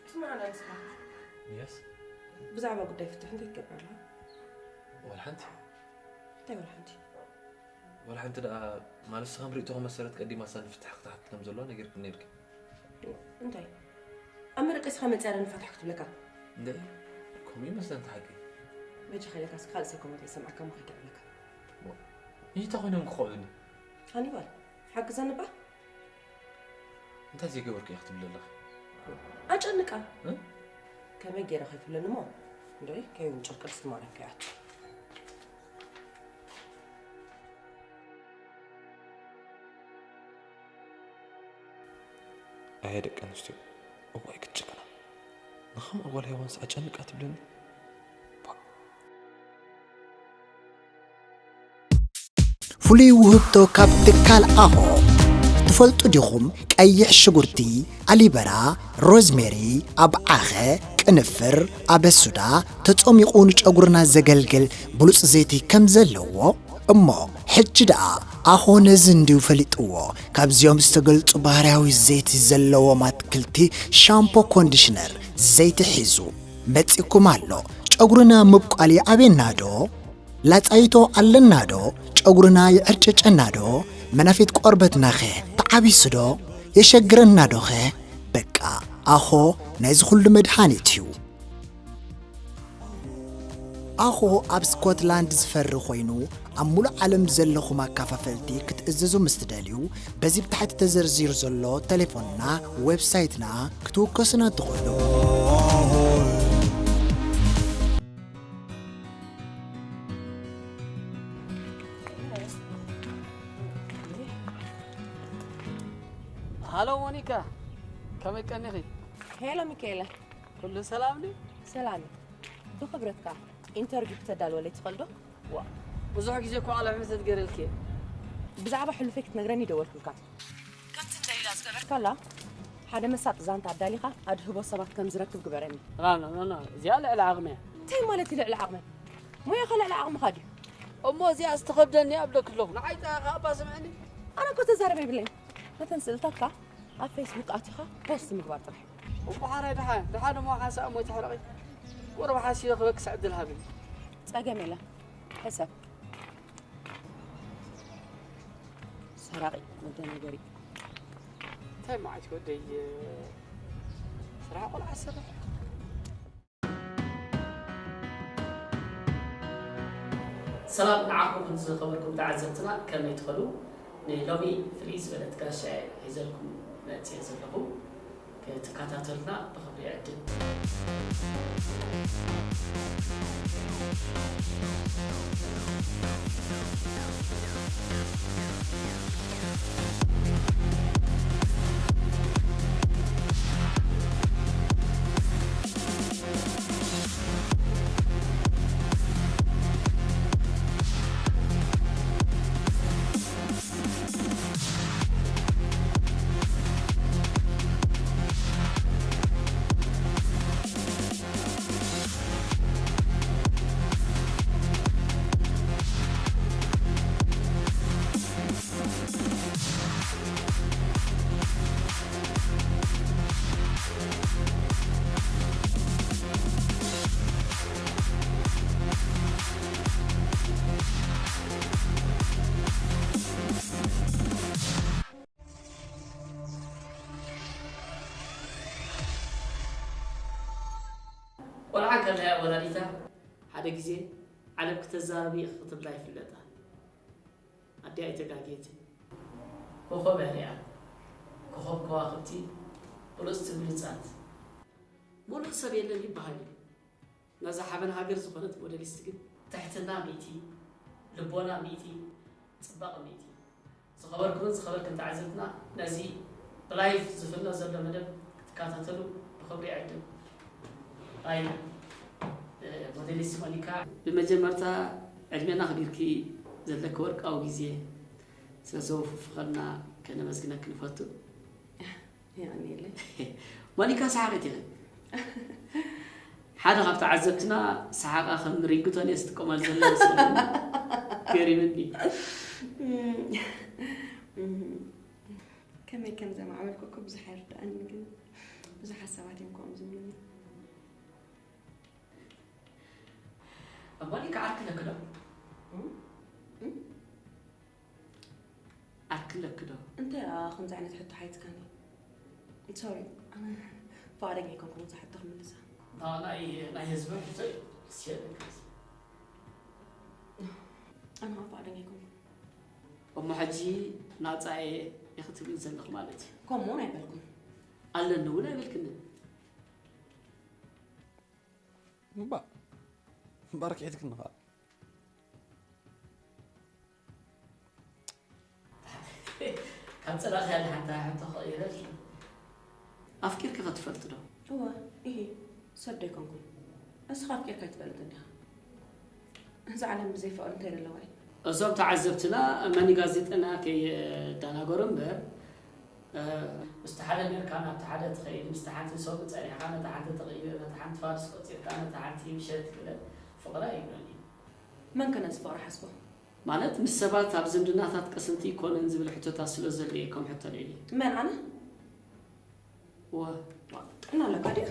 ስማዕ፣ ኣነ ንስኻ የስ። ብዛዕባ ጉዳይ ፍትሒ እንታይ ትገብር ኣለኻ? ወላ ሓንቲ። እንታይ ወላ ሓንቲ? ወላ ሓንቲ ደኣ፣ ማለት፣ ንስኻ ብ ርእይቶኻ መሰረት ቀዲማ እሳ ንፍትሒ ክትሓትት ከም ዘለዋ ነጊርክኒ ነይርኪ። እንታይ? ኣብ መደቀሲኻ መጺኣ ንፋታሕ ክትብለካ? እንደ፣ ከምኡ ይመስለኒ እቲ ሓቂ። በጃኻ ኢለካ እስኪ ካልእ ሰብ ከምኡ ከይሰምዓካ እሞ ከይተዕብለካ። ዋ፣ እንታይ ኮይኖም ክኸብዱኒ? ሃኒባል፣ ሓግዘኒ እባ። እንታይ ዘይገበርኩ እየ ክትብሊ ኣለኺ? ኣጨንቃ። እ? ከመይ ገይረ ከይትብለኒ እሞ? እንዶይ፣ ከይውንጭር ቅድስቲ ማርያም ከይኣቱ። ኣየ ደቂ ኣንስትዮ፣ እዋይ ክትጭክና። ንኸምኣ ጓል ሄዋንስ ኣጨንቃ ትብለኒ። ባ- ፍሉይ ውህብቶ ካብ ትካል ኣሆ። ትፈልጡ ዲኹም? ቀይሕ ሽጉርቲ፣ ኣሊበራ፣ ሮዝሜሪ፣ ኣብዓኸ፣ ቅንፍር፣ ኣበሱዳ ተጾሚቑ ንጨጉርና ዘገልግል ብሉጽ ዘይቲ ከም ዘለዎ እሞ ሕጂ ደኣ ኣኾ ነዚ እንድዩ ፈሊጥዎ። ካብዚኦም ዝተገልጹ ባህርያዊ ዘይቲ ዘለዎም ኣትክልቲ ሻምፖ ኮንዲሽነር ዘይቲ ሒዙ መጺእኩም ኣሎ። ጨጉርና ምብቋል ይኣብየና ዶ? ላጻይቶ ኣለና ዶ? ጨጉርና ይዕርጨጨና ዶ? መናፊት ቆርበትናኸ ተዓቢሱ ዶ? የሸግረና ዶኸ? በቃ ኣኾ ናይዚ ኩሉ መድሃኒት እዩ። ኣኾ ኣብ ስኮትላንድ ዝፈሪ ኮይኑ ኣብ ሙሉእ ዓለም ዘለኹም ኣካፋፈልቲ ክትእዝዙ ምስ ትደልዩ በዚ ብታሕቲ ተዘርዚሩ ዘሎ ተሌፎንና ዌብሳይትና ክትውከሱና ትኽእሉ። ሃሎ ሞኒካ፣ ከመይ ቀኒኺ? ሄሎ ሚካኤለ፣ ኩሉ ሰላም ድዩ? ሰላም እዩ። ብኽብረትካ ኢንተርቪው ክተዳልወለይ ትኽእል ዶ? ዋ፣ ብዙሕ ግዜ እኮ ቃለ መሕትት ገይረልኪ እየ። ብዛዕባ ሕሉፈይ ክትነግረኒ ይደወልኩልካ። ከምቲ ንደሊላ ዝገበርካላ ሓደ መሳጢ ዛንታ ኣዳሊኻ ኣድህቦ ሰባት ከም ዝረክብ ግበረኒ። ና ና ና ና፣ እዚኣ ልዕሊ ዓቕሚ እያ። እንታይ ማለት እዩ ልዕሊ ዓቕመይ? ሞያኻ ልዕሊ ዓቕምኻ ድዩ? እሞ እዚኣ ዝተኸብደኒ ኣብለክ ኣለኹ። ንዓይ ጥራይ ከኣ እባ ስምዕኒ። ኣነ እኮ ተዛረበ ይብለኝ። ነተን ስእልታትካ ኣብ ፌስቡክ ኣቲኻ ፖስት ምግባር ጥራሕ። እሞ ሓራይ ደሓን ደሓን እሞ ሓንሳእ እሞ ይትሕረቒ። ቁሩብ ሓሲበ ክበክስ ዕድል ሃብኒ። ጸገም የለን። ሕሰብ። ሰራቒ መደናገሪ። እንታይ መዓት ወደይ ስራሕ ቆልዓ ስራሕ። ሰላም ንዓኹም ዝኸበርኩም ተዓዘብትና ከመይ ትኸዱ? ንሎሚ ፍልይ ዝበለት ጋሻ ሒዘልኩም መፅየ ዘለኹ። ክትከታተሉና ብኽብሪ ይዕድም። ቆልዓ ከላ እያ ወላዲታ ሓደ ግዜ ዓለም ክተዛርብ ኢኺ ክትብላ ይፍለጣ። ኣዲኣ ኣይተጋግየትን። ኮኾብ እያ ሪኣ። ኮኾብ ከዋኽብቲ ብሉጽቲ ብሉጻት። ሙሉእ ሰብ የለን ይበሃል እዩ። ነዛ ሓበን ሃገር ዝኾነት ሞዴሊስት ግን ትሕትና ሚእቲ፣ ልቦና ሚእቲ፣ ጽባቐ ሚእቲ። ዝኸበርኩምን ዝኸበርክን ተዓዘብትና ነዚ ብላይፍ ዝፍኖ ዘሎ መደብ ክትከታተሉ ብኽብሪ ይዕድም። ኣይ ሞዴሊስት ሞኒካ፣ ብመጀመርታ ዕድሜና ኣኽቢርኪ ዘለኪ ወርቃዊ ግዜ ስለ ዘወፍፍኸልና ከነመስግነኪ ንፈቱ። የቐንየለይ። ሞኒካ ሰሓቒት ኢኺ። ሓደ ካብ ተዓዘብትና ሰሓቓ ከም ሪንግቶን እየ ዝጥቀመሉ ዘለ መስለኒ። ገሪምኒ። ከመይ ከም ዘማዕበልኩ እኮ ብዙሕ ኣይርድኣንን፣ ግን ብዙሓት ሰባት እዮም ከምኡ ዝብሉኒ። ሞኒካ ዓርኪ ኣለኪ ዶ? ዓርኪ ኣለኪ ዶ? እንታይ ደኣ ከምዚ ዓይነት ሕቶ ሓቲትካኒ? ሶሪ፣ ኣነ ፍቓደኛ ኣይኮንኩን ነዛ ሕቶ ክምልሳ። ናይ ናይ ህዝቢ ሕቶ እዩ። ኣነ ከዓ ፍቓደኛ ኣይኮንኩን። እሞ ሕጂ ናጻ እየ ኢኺ ትብሊ ዘለኺ ማለት እዩ? ከምኡ እውን ኣይበልኩን። ኣለኒ እውን ኣይበልክንን። እባ እምበኣር ክሒድክኒ ኸኣ። ካብ ጸላእኽያ ንሓንቲ ሕቶ ክቕይረልኪ። ኣፍቂርኪ ኸ ትፈልጢ ዶ? እወ፣ እሂ፣ ሰብ ዶ ኣይኮንኩን? ንስኻ ኣፍቂርካ ኣይትፈልጥን ዲኻ? እዛ ዓለም ብዘይ ፍቕሪ እንታይ ዘለዋ እዩ? እዞም ተዓዘብትና መኒ ጋዜጠና ከየዳናገሩ እምበር ምስቲ ሓደ ነርካ ናብቲ ሓደ ትኸይድ ምስቲ ሓንቲ ሰው ጸኒሕካ ነታ ሓንቲ ተቐይር ነታ ሓንቲ ፋርስ ቆጺርካ ነታ ሓንቲ ምሸት ክለ ፍቕሪ ኣይብሎን እዩ። መን ከ ነዚ ፍቕሪ ሓስቦ? ማለት ምስ ሰባት ኣብ ዝምድናታት ቀስንቲ ይኮነን ዝብል ሕቶታት ስለ ዘሎ እየ ከም ሕቶ ልዒለ። መን ኣነ? ጥዕና ኣለካ ድዩ?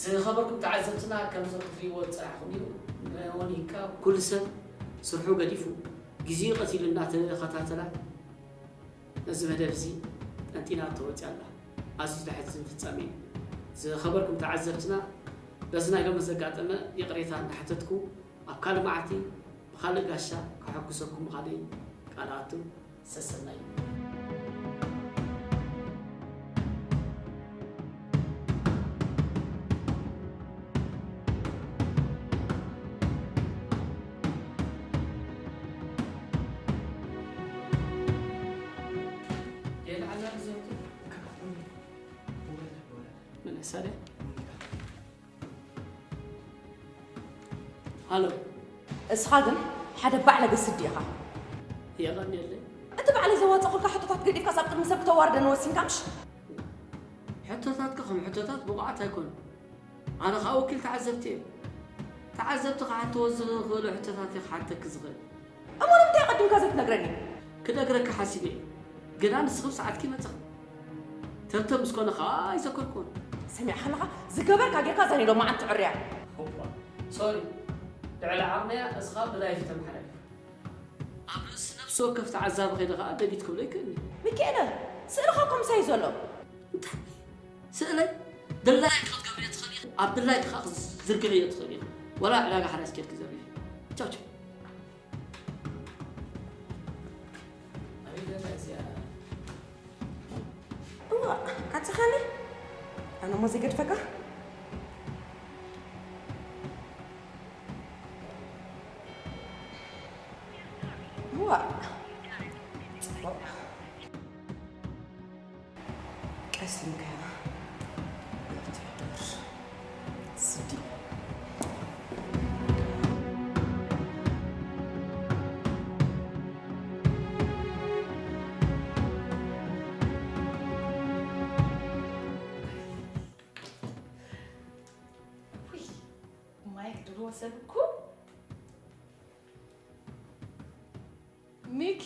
ዝኸበርኩም ተዓዘብትና ከምዚ ክትሪእዎ ዝፀናሕኹም እዩ። ሞኒካ ኩሉ ሰብ ስርሑ ገዲፉ ግዜኡ ቀቲሉ እናተኸታተላ ነዚ መደብ እዚ ጠንጢና ተወፂኣ ኣላ። ኣዝዩ ዘሕዝን ፍፃመ እዩ። ዝኸበርኩም ተዓዘብትና በዚ ናይ ሎሚ ዘጋጠመ ይቕሬታ እናሓተትኩ ኣብ ካልእ መዓልቲ ብኻልእ ጋሻ ከሐጉሰኩም ምዃነይ ቃል እኣቱ። ሰሰናዩ። ሃሎ። እስኻ ግን ሓደ ባዕለገ ስዲ ኢኻ። የቐንየለይ። እቲ ባዕለይ ዘዋጸኹልካ ሕቶታት ገዲፍካስ ኣብ ቅድሚ ሰብ ክተዋርደኒ ወሲንካ ምሽ? ሕቶታትካ ከም ሕቶታት ብቑዓት ኣይኮኑን። ኣነ ኸኣ ወኪል ተዓዘብቲ እየ። ተዓዘብቲ ክሓትዎ ዝኽእሉ ሕቶታት እየ ክሓተኪ ዝኽእል። እሞ ንምንታይ ኣቐዲምካ ዘይትነግረኒ? ክነግረኪ ሓሲበ እየ። ግና ንስኺ ብሰዓትኪ መጺኺ። ተብተብ ምስ ኮነ ኸኣ ኣይዘከርኩዎን። ሰሚዕካ ኣለኻ? ዝገበርካ ጌርካ እዛ ናይ ሎማዓንቲ ዕርያ። ሆባ ሶሪ ልዕሊ ዓቕመያ እዚ ኸኣ ብላይፍ ተመሓላሊፋ። ኣብ ርእሲ ነፍሲ ወከፍ ተዓዛቢ ከይደ ኸኣ ደጊት ክብሎ ይክእልኒ። ሚኪኤለ ስእልኻ እኮ ምሳይ እዩ ዘሎ። እንታይ? ስእለይ ድላይኪ ክትገብርዮ ትኽእሊ ኢኺ፣ ኣብ ድላይኪ ኸኣ ክትዝርግሕዮ ትኽእሊ ኢኺ። ወላ ዕዳጋ ሓራስ ኬድኪ ዘርግሒ። ቻው ቻው። ኣበይ ገዛ እዚኣ? እዋ ዓጽኻኒ ኣነ እሞ ዘይገድፈካ። እዋ ጽቡቕ። ቀስ ኢልካ ናብቲ ሕዱር ስዲ። ውይ ማይክ ድሮ ወሰድኩ። ሚኪ።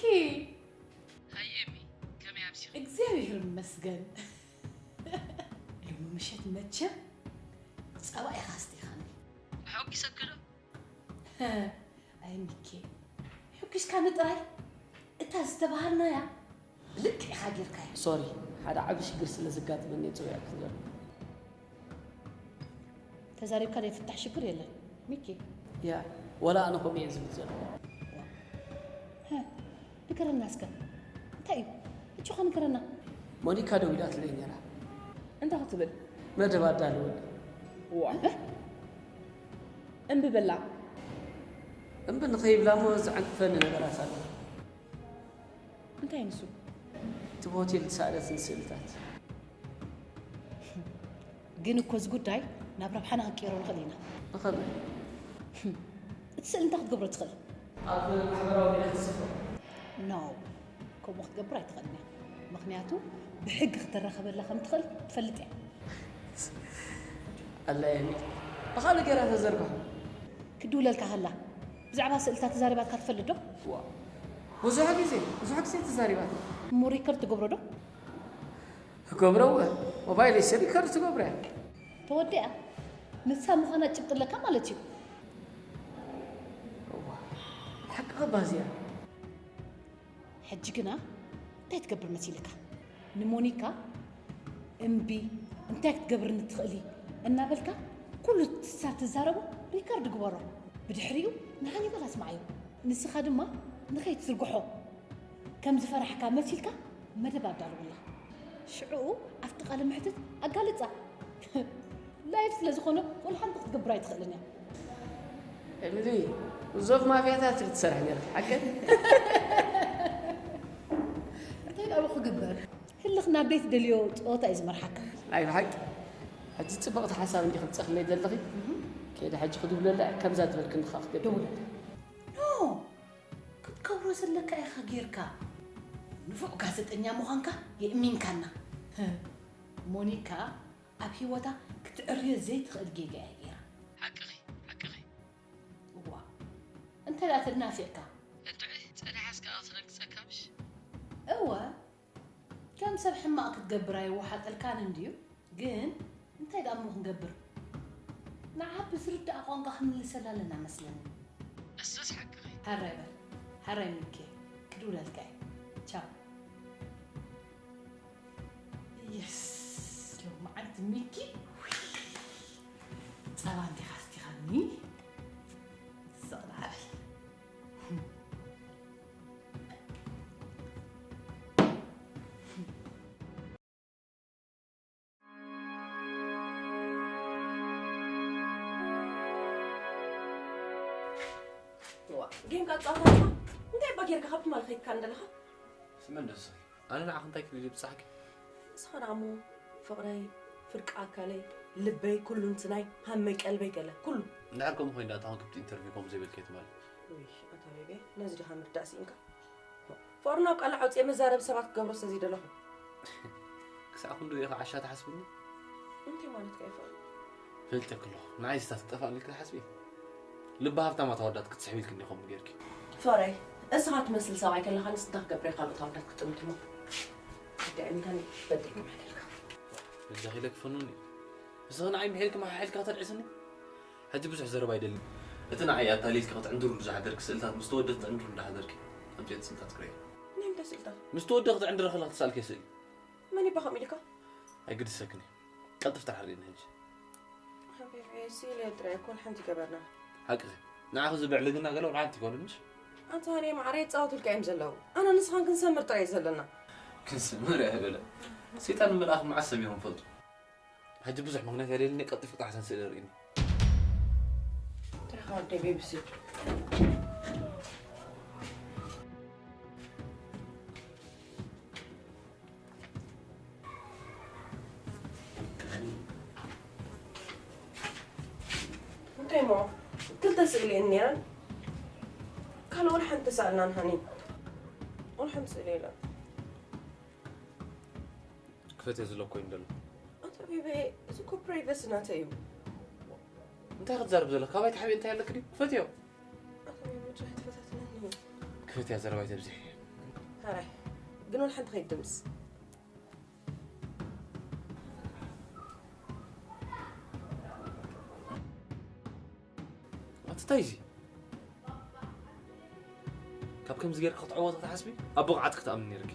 ሃይ ኤሚ፣ ከመይ ኣምሲኺ? እግዚኣብሔር ይመስገን። ሎሚ ምሸት መቸም ጸባ ኢኻ ኣስቲኻኒ። ኣሐጒሰኪ ዶ? ኣይ ሚኪ፣ ሕጒስካኒ ጥራይ። እታ ዝተባሃልናያ ብልክዕ ኢኻ ጌርካያ። ሶሪ፣ ሓደ ዓቢ ሽግር ስለ ዘጋጠመኒ እየ ጽዊዐኪ ዘለኹ። ተዛሪብካ ዘይፍታሕ ሽግር የለን ሚኪ። ያ፣ ወላ ኣነ ከምኡ እየ ዝብል ዘለኹ። ሀ፣ ንገረና እስከ። እንታይ እዩ? ሕጂ ኸ ንገረና። ሞኒካ ደዊላትለይ ነይራ። እንታይ ክትብል? መደብ ኣዳልወኒ። ዋ። እምቢ በላ። እምቢ ንኸይብላ እሞ ዘዕንቅፈኒ ነገራት ኣሎ። እንታይ ንሱ? እቲ ብሆቴል ዝሰኣለትኒ ስእልታት። ግን እኮ እዚ ጉዳይ ናብ ረብሓና ክንቅይሮ ንኽእል ኢና። ብኸመይ? እቲ ስእሊ እንታይ ክትገብሮ ትኽእል? ኣብ ማሕበራዊ ሚድያ ክትስፍሮ። ኖ፣ ከምኡ ክትገብር ኣይትኽእልን እያ። ምኽንያቱ ብሕጊ ክትረኸበላ ከም ትኽእል ትፈልጥ እያ። ኣላ የሚ፣ ብኻልእ ገይራ ተዘርግሖ። ክትድውለልካ ከላ ብዛዕባ ስእልታት ተዛሪባትካ ትፈልጥ ዶ? ዋ፣ ብዙሕ ግዜ፣ ብዙሕ ግዜ ተዛሪባትና። እሞ ሪከርድ ትገብሮ ዶ? ክገብሮ እወ፣ ሞባይለይሲ ሪከርድ ትገብሮ እያ። ተወዲኣ። ንሳ ምዃና ጭብጢ ኣለካ ማለት እዩ። እዋ፣ ሓቂ ከባዝያ። ሕጂ ግና እንታይ ትገብር መሲልካ? ንሞኒካ እምቢ፣ እንታይ ክትገብርኒ ትኽእሊ እናበልካ ኩሉ ንሳ ትዛረቦ ሪከርድ ግበሮ። ብድሕሪኡ ንሃኒባል ኣስምዓዮ። ንስኻ ድማ ንኸይትዝርግሖ ከም ዝፈራሕካ መሲልካ መደብ ኣዳልውላ። ሽዕኡ ኣብቲ ቃለ መሕትት ኣጋልጻ። ላይቭ ስለ ዝኾነ ቆልሓ እንታይ ክትገብር ኣይትኽእልን እያ። ኤሚሊ፣ ዞፍ ማፍያታት ክትሰርሕ ነርኪ ሓቂ? እንታይ ደኣ ክግበር? ህልኽ ናብ ቤት ደልዮ ጸወታ እዩ ዝመርሓካ። ኣይ ብሓቂ ሕጂ ጽብቕቲ ሓሳብ እንዲ ክምጸኽለይ ዘለኺ ከይደ ሕጂ ክድውለላ እየ። ከምዛ ዝበልክኒ ከዓ ክገብር ደውለላ። ኖ ክትከብሮ ዘለካ ኢኻ ጌርካ። ንፉዕ ጋዜጠኛ ምዃንካ የእሚንካና። ሞኒካ ኣብ ህይወታ ክትዕርዮ ዘይትኽእል ጌጋ እያ ጌራ። ሓቅኺ ሓቅኺ። እዋ እንታይ ደኣ ተናፊዕካ? እንድዒ ጸኒሓስ ከኣ ክትረግጸካ ምሽ? እወ ከም ሰብ ሕማቕ ክትገብር ኣይወሓጠልካን እንድዩ። ግን እንታይ ደኣ እሞ ክንገብር? ንዓ ብዝርዳእ ቋንቋ ክንምልሰላ ኣለና መስለኒ። እሱስ ሓቅኺ። ሕራይ በል ሕራይ ሚኪ ክድውለልካ እየ። ቻው። የስ ሎማዓንቲ ሚኪ ጸባ እንዲኻ ኣስቲኻኒ። ስቕ ደኣ በል። ጌም ቃ ጻወታ ኣለኻ? እንታይ እባ ጌርካ ካብ ትማል ከይድካ እንደለኻ? ስመን ደሱ ኣነ ንዓኺ እንታይ ክብል ብጻሕኪ? ንስኻ ደኣ እሞ ፍቕረይ፣ ፍርቂ ኣካለይ፣ ልበይ፣ ኩሉ እንትናይ፣ ሃመይ፣ ቀልበይ ገለ ኩሉ። እንድሕር ከምኡ ኮይንዳ እታ ክንክብቲ ኢንተርቪው ከምኡ ዘይበልከ ትማል። ውይ ኣታ ቤቤ ነዚ ድኻ ምርዳእ ስኢንካ? ፍቕርና ኣብ ቃል ኣውፅኤ መዛረቢ ሰባት ክገብሮ ስለዘይደለኹ። ክሳዕ ክንዱ ኢኻ ዓሻ ትሓስብኒ? እንታይ ማለትካ እዩ ፍቕሪ? ፈልጠኪ ኣለኹ ንዓይ ስታ ትጠፋእኒ ኢልኪ ትሓስቢ? ልቢ ሃብታማት ኣወዳት ክትስሕቢ ኢልኪ እንዲኹም ጌርኪ። ፍቕረይ እስኻ ትመስል ሰብኣይ ከለኻ ንስታ ክገብረ ካልኦት ኣወዳት ክጥምትሞ። ጉዳይ እንታን በደልኩም ሓደልካ። በጃኺ ኢለ ክፈኑኒ። እስኺ ንዓይ ምሒልኪ መሓሒልካ ተልዕስኒ? ሕጂ ብዙሕ ዘረባ ኣይደልን። እቲ ንዓይ ኣታሊልኪ ክትዕንድሩ ዝሓደርኪ ስእልታት ምስ ተወደ ክትዕንድሩ እንዳሓደርኪ ኣምፅኤ ስእልታት ክርኢ። ናይ ምንታይ ስእልታት? ምስ ተወደ ክትዕንድረ ከለኺ ተሳልኪ ስእሊ። መን ይባ ከምኡ ኢልካ? ኣይግድሰክን እዩ። ቀልጥፍ ተሓሪኒ ሕጂ። ሓቢቢ ስኢለ ጥራይ እኮ ሓንቲ ገበርና። ሓቅኺ። ንዓኺ ዝብዕልግና ገለ ወላ ሓንቲ ይኮነ ምሽ? ኣንታ ሃኒ ማዕረ ይጻወቱልካ እዮም ዘለዉ። ኣነ ንስኻን ክንሰምር ጥራይ ዘለና። ክንስምር እያ በለ። ሰይጣን መልኣኽ መዓስ ሰሚሮም ፈልጡ። ሕጂ ብዙሕ ምኽንያት የድልየኒ፣ ቀልጢፉ ጥራሕ እተን ስእሊ ኣርእዩኒ። ጥራኻ ወደይ ቤቢ ስድ። እንታይ እሞ ክልተ ስእሊ እየን ነይረን ካልእ ወላ ሓንቲ ተሳእልናን ሃኒ ወላ ሓንቲ ስእሊ የለን። ክፈትዮ ዝለ እኮ እዩ እንደሎ። ኣታ ቤቤ እዚ እኮ ፕራይቨሲ ናተይ እዩ። እንታይ ክትዛረብ ዘለካ? ካባይ ትሓብእ እንታይ ኣለክ ድዩ? ክፈትዮ። ኣታ ቤቤ ጭራይ ትፈታትነኒ። ክፈትያ ዘረባይ ተብዝሕ። ሃራይ ግን ወላ ሓንቲ ከይትድምስ። ኣቲ እንታይ እዚ? ካብ ከምዚ ጌርካ ክትዕወት ክትሓስቢ ኣብ ብቕዓት ክትኣምን ነይርኪ።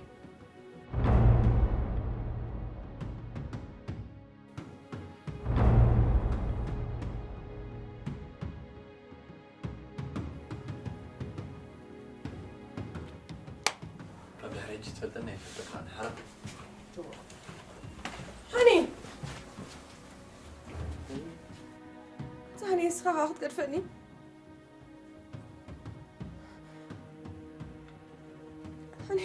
ካብ ድሕሪ ሕጂ ትፈልጠኒ ኣይፈልጠካ ንሓረብ ሃኒ ሳኒ እስኻ ኸዓ ክትገድፈኒ ሃኒ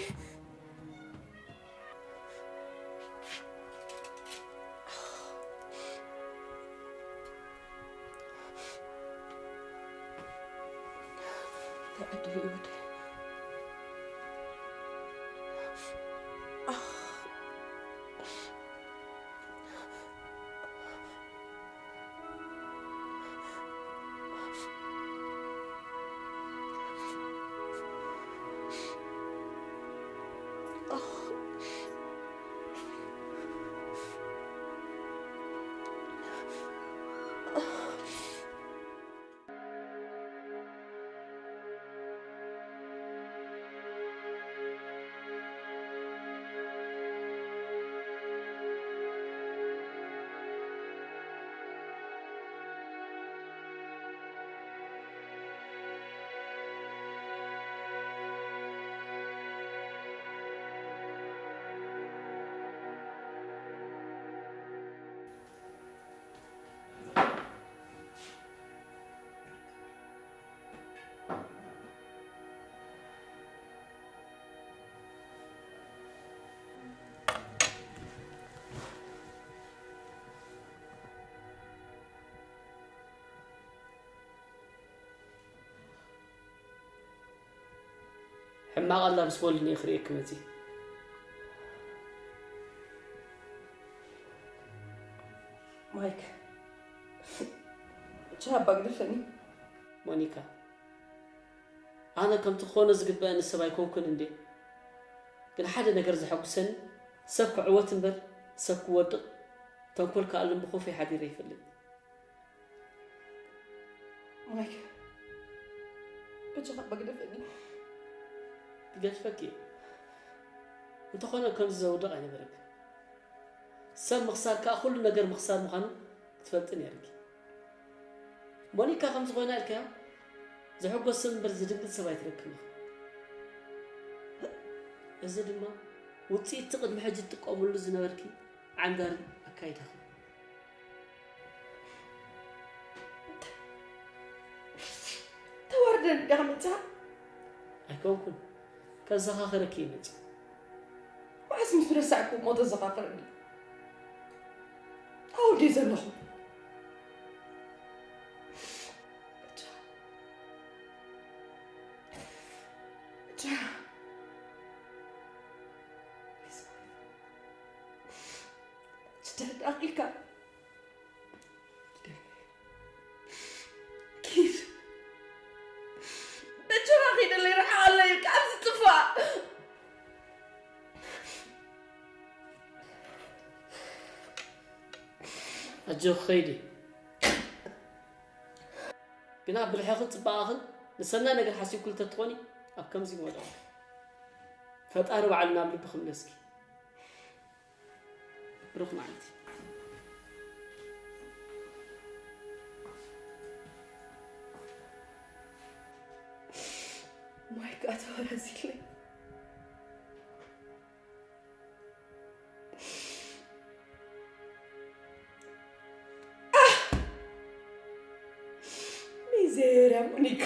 ሕማቕ ኣላ ምስ በሉኒ እየ ክርእየኪ መጺእ። ማይክ፣ ቻባ ግደፈኒ። ሞኒካ፣ ኣነ ከምቲ ክኾኖ ዝግበአኒ ሰብ ኣይኮንኩን እንዴ? ግን ሓደ ነገር ዘሐጉሰኒ፣ ሰብ ክዕወት እምበር ሰብ ክወድቕ፣ ተንኮል ክኣልም ብኹፍይ ሓዲረ ይፈልጥ። ማይክ፣ በጃኻ እባ ግደፈኒ። ክገድፈኪ እየ። እንተኾነ ከምዚ ዘውድቕ ኣይነበረክን። ሰብ ምኽሳር ከኣ ኩሉ ነገር ምኽሳር ምዃኑ ክትፈልጢ ነይርኪ። ሞኒካ ከምዚ ኮይና ኢልካያ፣ ዝሕጎስ ሰብ እምበር ዝድንግጽ ሰብ ኣይትረክብን ኢኺ። እዚ ድማ ውጽኢት እቲ ቅድሚ ሕጂ ትጥቀምሉ ዝነበርኪ ዓንዳሪ ኣካይዳኺ። ተዋርደን ዲኻ መጺኻ? ኣይኮንኩን፣ ከዘኻኽረኪ እየ መጺእ። መዓስ ምስ ረሳዕኩ እሞ ተዘኻኽረኒ? ኣብኡ ድየ ዘለኹ? ብቻ፣ ብቻ፣ ጅዳድ ኣኺልካ ኪድ። በጃኻ ኪደለይ፣ ርሓቐለይ ካብዚ ጥፋእ። ኣጆኺ ኸይዲ። ግና ብልሕኽን ጽባቐኽን ንሰናይ ነገር ሓሲብኩ እንተትኾኒ ኣብ ከምዚ ምወደቕኩ። ፈጣሪ ባዕሉ ናብ ልብኺ ይምለስኪ። ብሩኽ መዓልቲ። ማይክ ኣቶ ረዚለይ። ሚዜርያ ሞኒካ።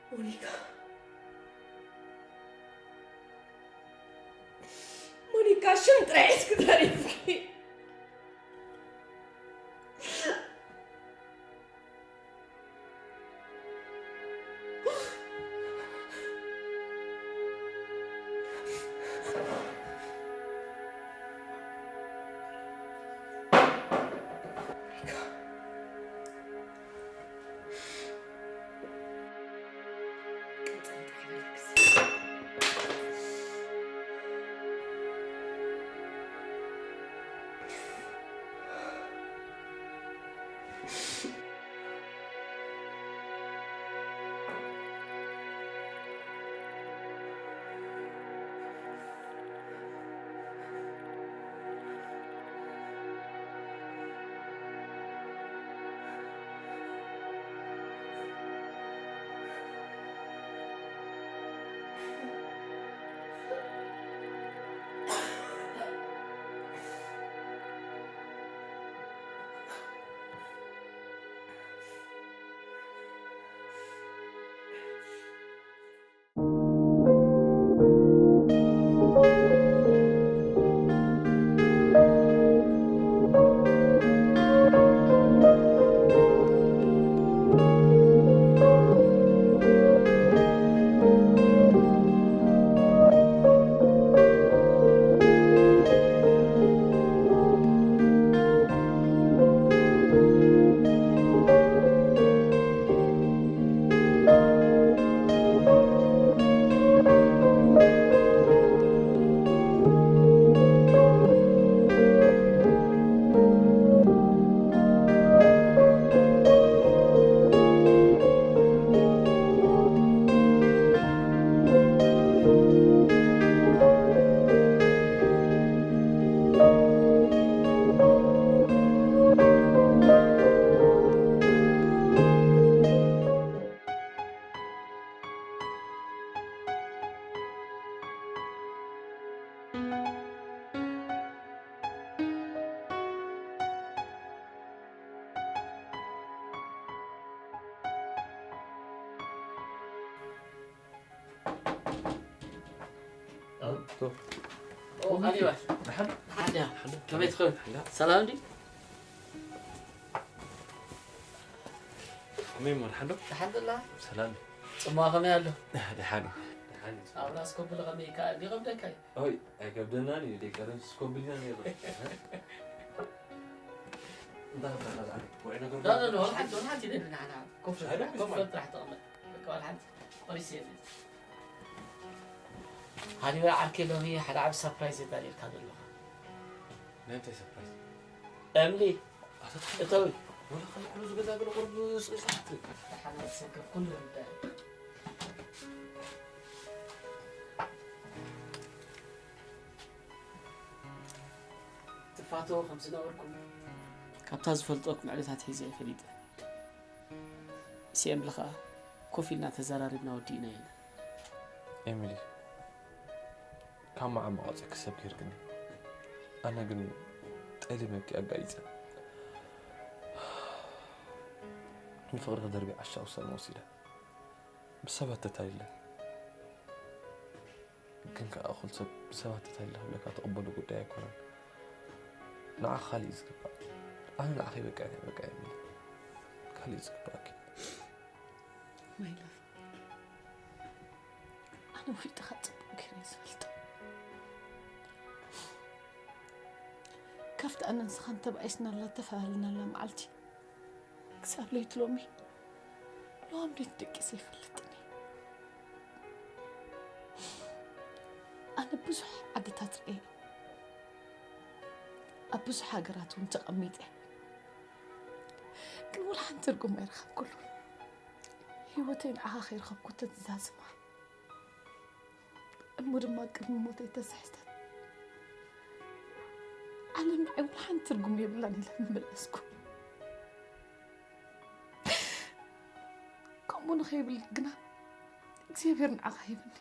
ሞኒካ፣ ሞኒካ፣ ሽም ጥራይ ሒዝኪ ተሪፍኪ። ኦ፣ ካሊባ። ደሓን? ደሓን ድያ? ከመይ ትኸውን? ደሓን። ሰላም ድዩ? ከመይ እሞ፣ ደሓን ዶ? ደሓን ዶላ? ሰላም። ጽምዋ ከመይ ኣሎ? ደሓን እዩ። ደሓን እዩ። ኣብራስ ኮብል ከመይ ይከኣል? ይኸብደካ እዩ? ኦይ፣ ኣይከብደናን እዩ። ደይ ቀደም ስኮብልና ነይሩ። እንታይ ከብደካ ዝዓቢ? ውዑይ ነገር ላ፣ ላ፣ ላ፣ ወላ ሓንቲ፣ ወላ ሓንቲ የለን ንዓና። ኮፍ፣ ኣይደለም፣ ኮፍ ስማይ። ጥራሕ ተቐመጥ። በቃ፣ ወላ ሓንቲ። ኦሪስ የለን። ሃሊባ ዓርኪ፣ ሎሚ ሓደ ዓቢ ሰርፕራይዝ የዳልየልካ ዘለኹ። ናይ እንታይ ሰርፕራይዝ? እምሊ፣ ኣታ እተዊ። ወላ ከልዕሉ ዝገዛ ገለ ቁሩብ ስቕስቕ ትብል። ደሓን ኣትሰከፍ ኩሉ ይርዳእ። ትፋቶ ከም ዝነበርኩም ካብታ ዝፈልጠኩም ዕለታት ሒዘ እየ ፈሊጠ። ምስ ኤምሊ ኸኣ ኮፍ ኢልና ተዘራሪብና ወዲእናዮ ኢና። ኤሚሊ፣ ካብ መዓመቕ ኣውጺእኪ ሰብ ጌርክኒ። ኣነ ግን ጠሊመኪ ኣጋይጸ። ንፍቕሪ ክደርቢ ዓሻ ውሳነ ወሲደ። ብሰባት ተታሊለ። ግን ከኣ እኹል ሰብ ብሰባት ተታሊለ ክብለካ ትቕበሎ ጉዳይ ኣይኮነን። ንዓኻ ካሊእ እዩ ዝግባእ። ኣነ ንዓኺ በቃ እየ፣ በቃ እየ። ካሊእ እዩ ዝግባኣኪ። My love፣ ኣነ ውሽጥኻ ጽቡቕ ገይረ እየ ዝፈልጦ። ካብቲ ኣነን ንስኻን ተባኢስናላ፣ ተፈላለናላ መዓልቲ ክሳብ ለይቲ ሎሚ፣ ሎም ደቂሰ ኣይፈልጥን እየ። ኣነ ብዙሕ ዓድታት ርእየ፣ ኣብ ብዙሕ ሃገራት እውን ተቐሚጠ፣ ግን ወላ ሓንቲ ትርጉም ኣይረኸብኩሉን። ህይወተይ ንዓኻ ከይረኸብኩ ተተዛዝማ፣ እሞ ድማ ቅድሚ ሞተይ ተስሕተት። ዓለም ንዓይ ወላ ሓንቲ ትርጉም የብላን ኢለ ምመለስኩ። ከምኡ ንኸይብል ግና እግዚኣብሔር ንዓኻ ሂብኒ።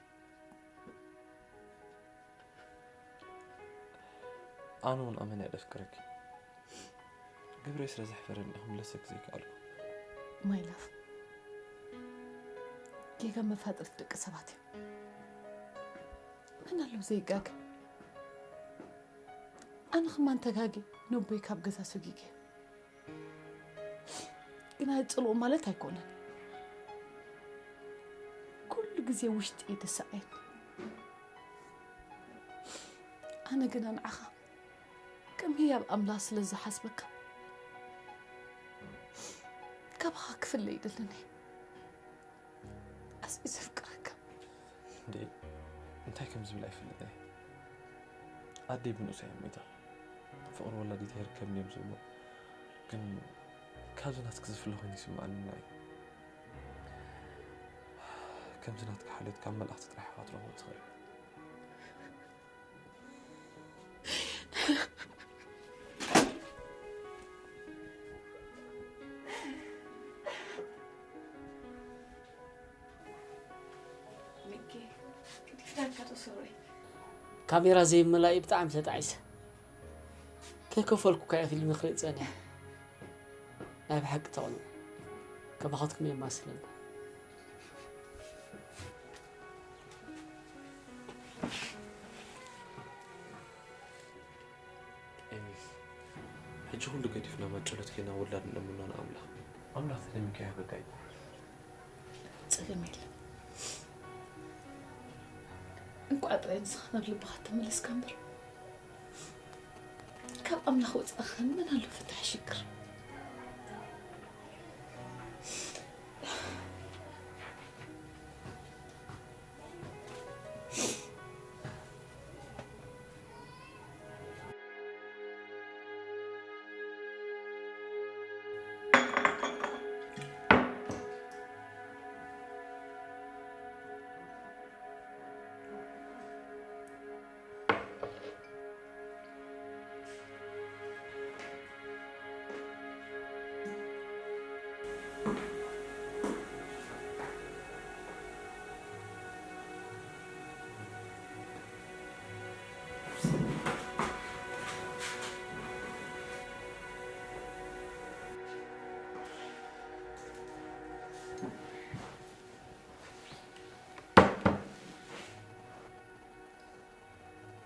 ኣነ እውን ኣመና እየ ዘፍቅረኪ። ግብረይ ስለ ዘሕፈረኒ እየ ክምለሰኪ ዘይከኣልኩ። My love፣ ጌጋ መፋጥርቲ ደቂ ሰባት እዮም። መን ኣሎ ዘይጋገ? ኣነ ከማን ተጋግየ ነቦይ ካብ ገዛ ሰጒገ። ግን ኣይጽልኦ ማለት ኣይኮነን። ኩሉ ግዜ ውሽጢ እዩ ዝስዓየኒ። ኣነ ግና ንዓኻ ከም ህያብ ኣምላኽ ስለ ዝሓስበካ፣ ካባኻ ክፍለ ኣይደልን እየ። ኣዝየ ዘፍቅረካ። እንዴ፣ እንታይ ከም ዝብል ኣይፈልጥን እየ። ኣደይ ብንኡሳ እያ ሞይታ። ፍቕሪ ወላዲት ኣይርከብን እዮም ዝብሉ። ግን ካብዚ ናትኪ ዝፍለ ኮይኑ ይስምዓኒ ንዓይ። ከምዚ ናትኪ ሓልዮት ካብ መላእኽቲ ጥራሕ ኢኻ ክትረኽቦ ትኽእል። ሚኪ፣ ገዲፍናካ ዶ ሶሪ? ካሜራ ዘይምላእዩ ብጣዕሚ ተጣዒሰ። ከይከፈልኩካ እየ ፊልም ክርኢ ጸኒሐ። ናይ ብሓቂ ተቕንኡ። ከማኻትኩም የማስለና። ኤሚል፣ ሕጂ ኩሉ ገዲፍና ማጨሎት ኬና ውላድ ንለምኖ ንኣምላኽ። ኣምላኽ ተደሚካ ይህበካ እዩ። ጸገም የለን። እንቋዕ ጥራይ ንስኻ ናብ ልብኻ ተመለስካ እምበር፣ ካብ ኣምላኽ ወጻኢ ኸ መን ኣሎ ፍታሕ ሽግር?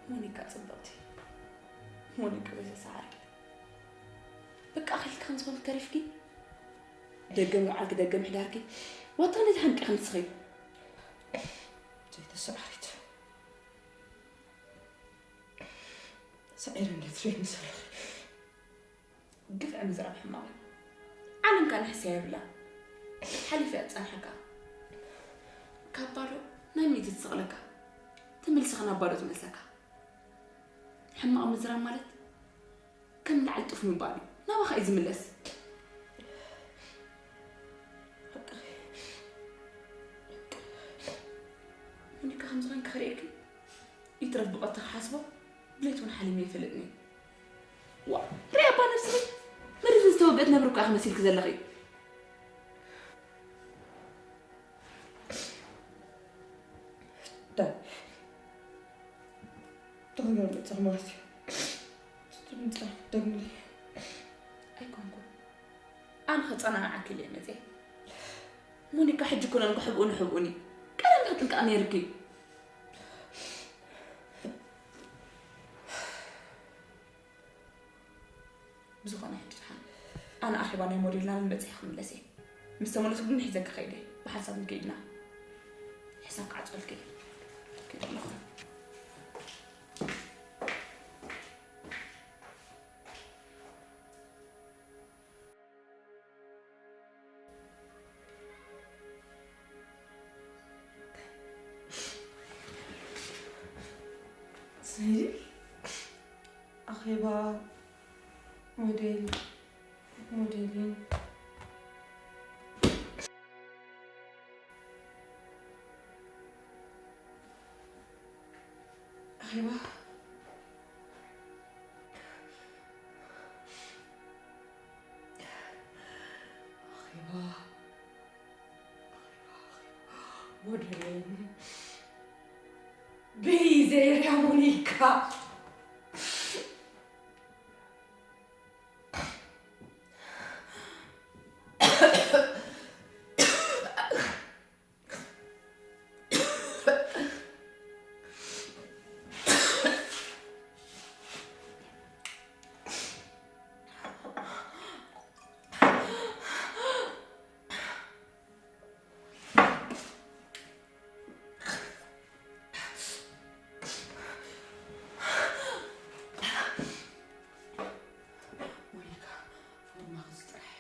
ሞኒካ ጽብቕቲ፣ ሞኒካ ዘይተሰዓሪ፣ በቃ ኣኺልኪ ከም ዝኾንኪ ተሪፍኪ፣ ደገ ምውዓልኪ ደገ ምሕዳርኪ፣ ዋታ ነቲ ሓንቂ ከም ትስኺ። ዘይተሰዓሪት፣ ሰዒረ እንደ ትሪኒ ዘለኺ። ግፍዒ ምዝራብ ሕማቕ እዩ። ዓለም ከኣ ንሕስያ የብላ። ሓሊፋ እያ ትጸንሓካ። ካብ ባዶ ናብ ሚእቲ ትስቕለካ። ተመሊስኻ ናብ ባዶ ትመልሰካ። ሕማቕ ምዝራብ ማለት ከም ንዓል ጡፍ ምባል እዩ። ናባኻ እዩ ዝምለስ። ሞኒካ ከም ዝኾንኪ ክርእየኪ ይትረፍ ብቐትሪ ክሓስቦ ብለይቲ እውን ሓሊመ ይፈልጥኒ። ዋ፣ ርኣይ እባ ነብስኺ፣ መርዚ ዝተወግአት ነብሪ እኮ ኢኺ መሲልኪ ዘለኺ። ዳይ፣ እንታይ ገይሩ መጸኺ ማለት እዩ? እስቲ ድምጻ ደግምለይ። ኣይኮንኩን። ኣነ ከጸናንዓኪ ኢለ እየ መጽየ። ሞኒካ፣ ሕጂ ኮነን ክሕብኡኒ ሕብኡኒ። ቀደም ክትጥንቀቂ ነይርኪ። ብዝኾነ ሕጂ ደሓን ኣነ ኣኼባ ናይ ሞዴልና ንመጽእ ክምለስ እየ። ምስ ተመለስኩ ግን ሒዘኪ ከይደ። ብሓንሳብ ንከይድና። ሕሳብ ክዓጽወልኪ እየ። ከይደ ኣለኹ። ሰይዲ፣ ኣኼባ ሞዴል፣ ሞዴሊን፣ ኣኼባ፣ ኣኼባ፣ ሞዴል፣ ብይ ዘይርያ ሞኒካ። ሞኒካ፣ ፎርማክ እዚ ጥራሕ።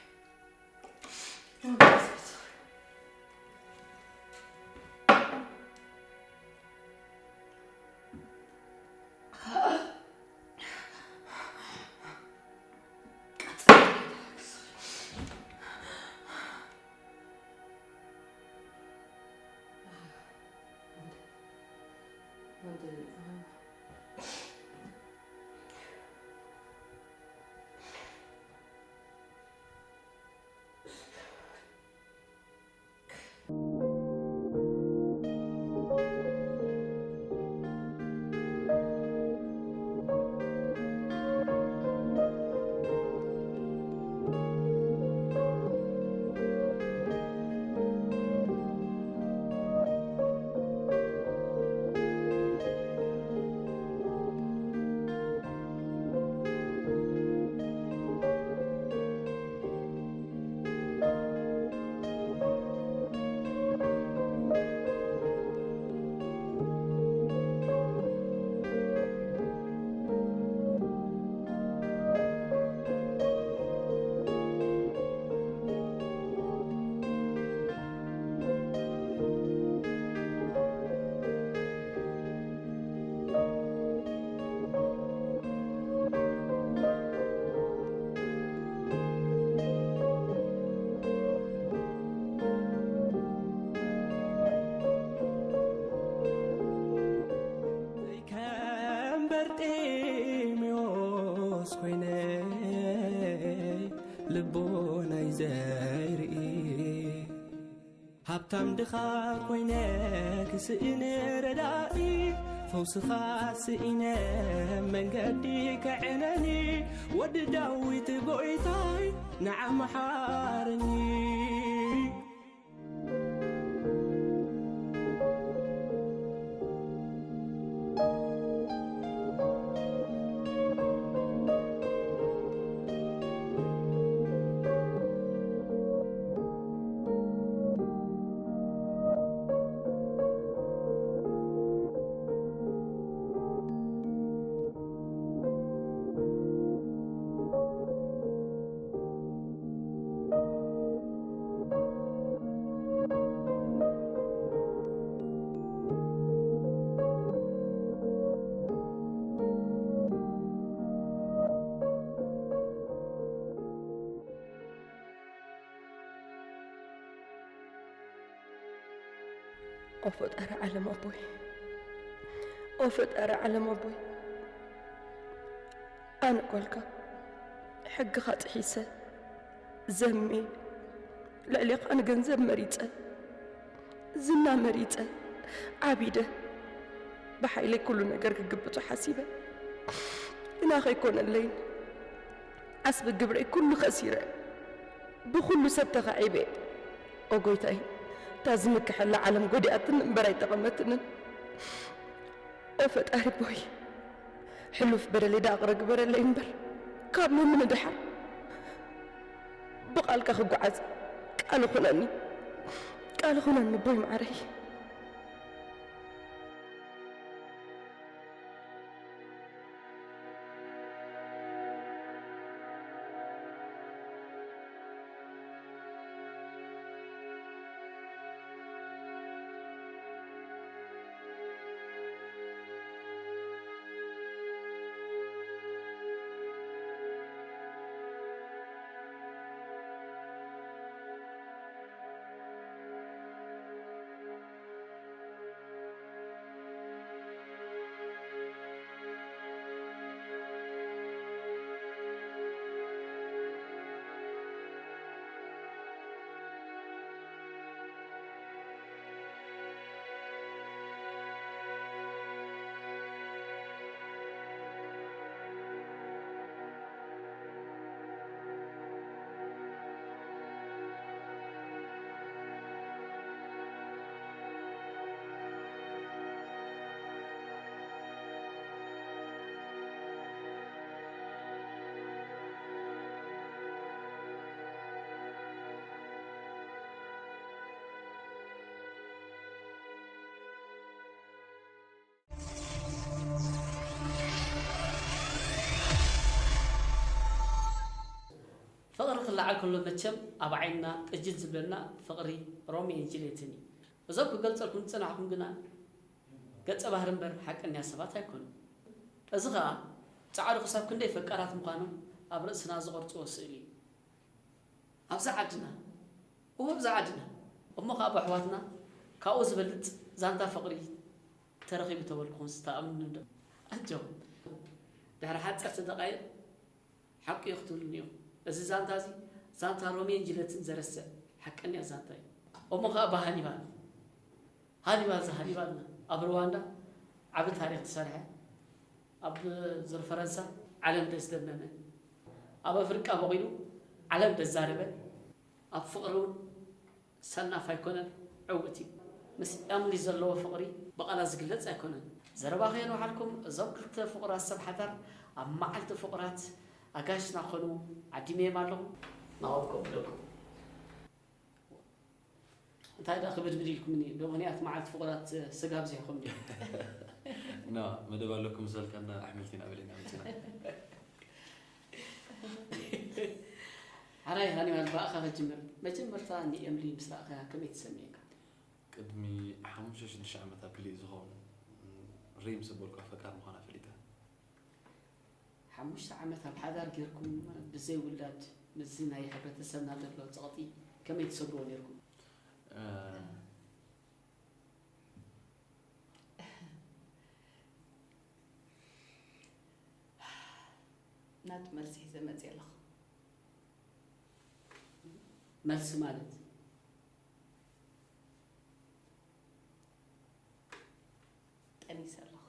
ከም በርጢሜዎስ ኮይነ ልቦናይ ዘይርኢ፣ ሃብታም ድኻ ኮይነ ክስእን ረዳኢ፣ ፈውስኻ ስኢነ መንገዲ ከዕነኒ፣ ወዲ ዳዊት ጎይታይ ንዓ መሓረኒ። ኦ ፈጣሪ ዓለም ኣቦይ፣ ኦ ፈጣሪ ዓለም ኣቦይ፣ ኣነ ጓልካ ሕግኻ ጥሒሰ ዘሜ ልዕሌኻ ንገንዘብ መሪጸ ዝና መሪጸ ዓቢደ ብሓይለይ ኩሉ ነገር ክግብቶ ሓሲበ ግና ከይኮነለይን ዓስቢ ግብረይ ኩሉ ከሲረ ብኹሉ ሰብ ተኻዒበ። ኦ ጎይታይ፣ እታ ዝምክሐላ ዓለም ጎዲኣትኒ እምበር ኣይጠቐመትንን። ኦ ፈጣሪ ቦይ፣ ሕሉፍ በደለይ ደኣ ቅረ ግበረለይ እምበር ካብ ሎሚ ንድሓር ብቓልካ ክጓዓዝ ቃል ኹነኒ፣ ቃል ኹነኒ ቦይ ማዓረይ። ፍቕሪ ክለዓል ከሎ መቸም ኣብ ዓይንና ጥጅል ዝብለና ፍቕሪ ሮሜዮን ጁልየትን እዩ። እዞም ክገልጸልኩም ዝጸናሕኩም ግና ገጸ ባህሪ እምበር ሓቀኛ ሰባት ኣይኮኑን። እዚ ኸኣ ጻዕሩ ክሳብ ክንደይ ፈቃራት ምዃኖም ኣብ ርእስና ዝቐርጽዎ ስእሊ እዩ። ኣብዛ ዓድና እወ ኣብዛ ዓድና እሞ ኸኣ ብኣሕዋትና ካብኡ ዝበልጽ ዛንታ ፍቕሪ ተረኺቡ ተበልኩኹምስ ትኣምኑኒ ዶ? ኣጆኹም ድሕሪ ሓጸርቲ ደቓይቕ ሓቁ እዩ ክትብሉኒ ኢኹም። እዚ ዛንታ እዚ ዛንታ ሮሜዮን ጁልየትን ዘረስዕ ሓቀኛ ዛንታ እዩ። እሞ ኸኣ ብሃኒባል ሃኒባል እዚ ሃኒባልና ኣብ ሩዋንዳ ዓቢ ታሪኽ ዝሰርሐ ኣብ ዙር ፈረንሳ ዓለም ደዝደመመ ኣብ ኣፍሪቃ በቒሉ ዓለም ደዛረበ ኣብ ፍቕሪ እውን ሰናፍ ኣይኮነን ዕውት እዩ። ምስ ኤምሊ ዘለዎ ፍቕሪ ብቓላት ዝግለጽ ኣይኮነን። ዘረባ ከየንውሓልኩም እዞም ክልተ ፍቑራት ሰብ ሓዳር ኣብ መዓልቲ ፍቑራት ኣጋይሽና ክኾኑ ዓዲመዮም ኣለኹ። ናባኹም ክለኩም። እንታይ ደኣ ክብድብድ ኢልኩምኒ ዶ ምኽንያት መዓልቲ ፍቑራት ስጋ ኣብዚሕኹም ድዩ? ና መደብ ኣለኩም መሰልካ እና ኣሕምልቲ ኢና በሊዕና መጺና። ሓራይ ሃኒባል ብኣኻ ክጅምር። መጀመርታ ንኤምሊ ምስ ረኣኻያ ከመይ ተሰሚዕካ? ቅድሚ ሓሙሽተ ሽዱሽተ ዓመት ኣቢሉ እዩ ዝኸውን። ሪም ዘበልኳ ፈቃር ምዃና ፈሊጠ። ሓሙሽተ ዓመት ኣብ ሓዳር ጌርኩም ብዘይ ውላድ ምስዚ ናይ ሕብረተሰብና ዘሎ ጸቕጢ ከመይ ትሰግርዎ ኔርኩም? ናቱ መልሲ ሒዘ መፅእ ኣለኹ። መልሲ ማለት ጠኒሰ ኣለኹ።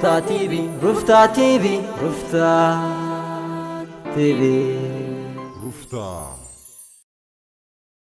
ሩፍታ ቲቪ፣ ሩፍታ ቲቪ፣ ሩፍታ ቲቪ። ሩፍታ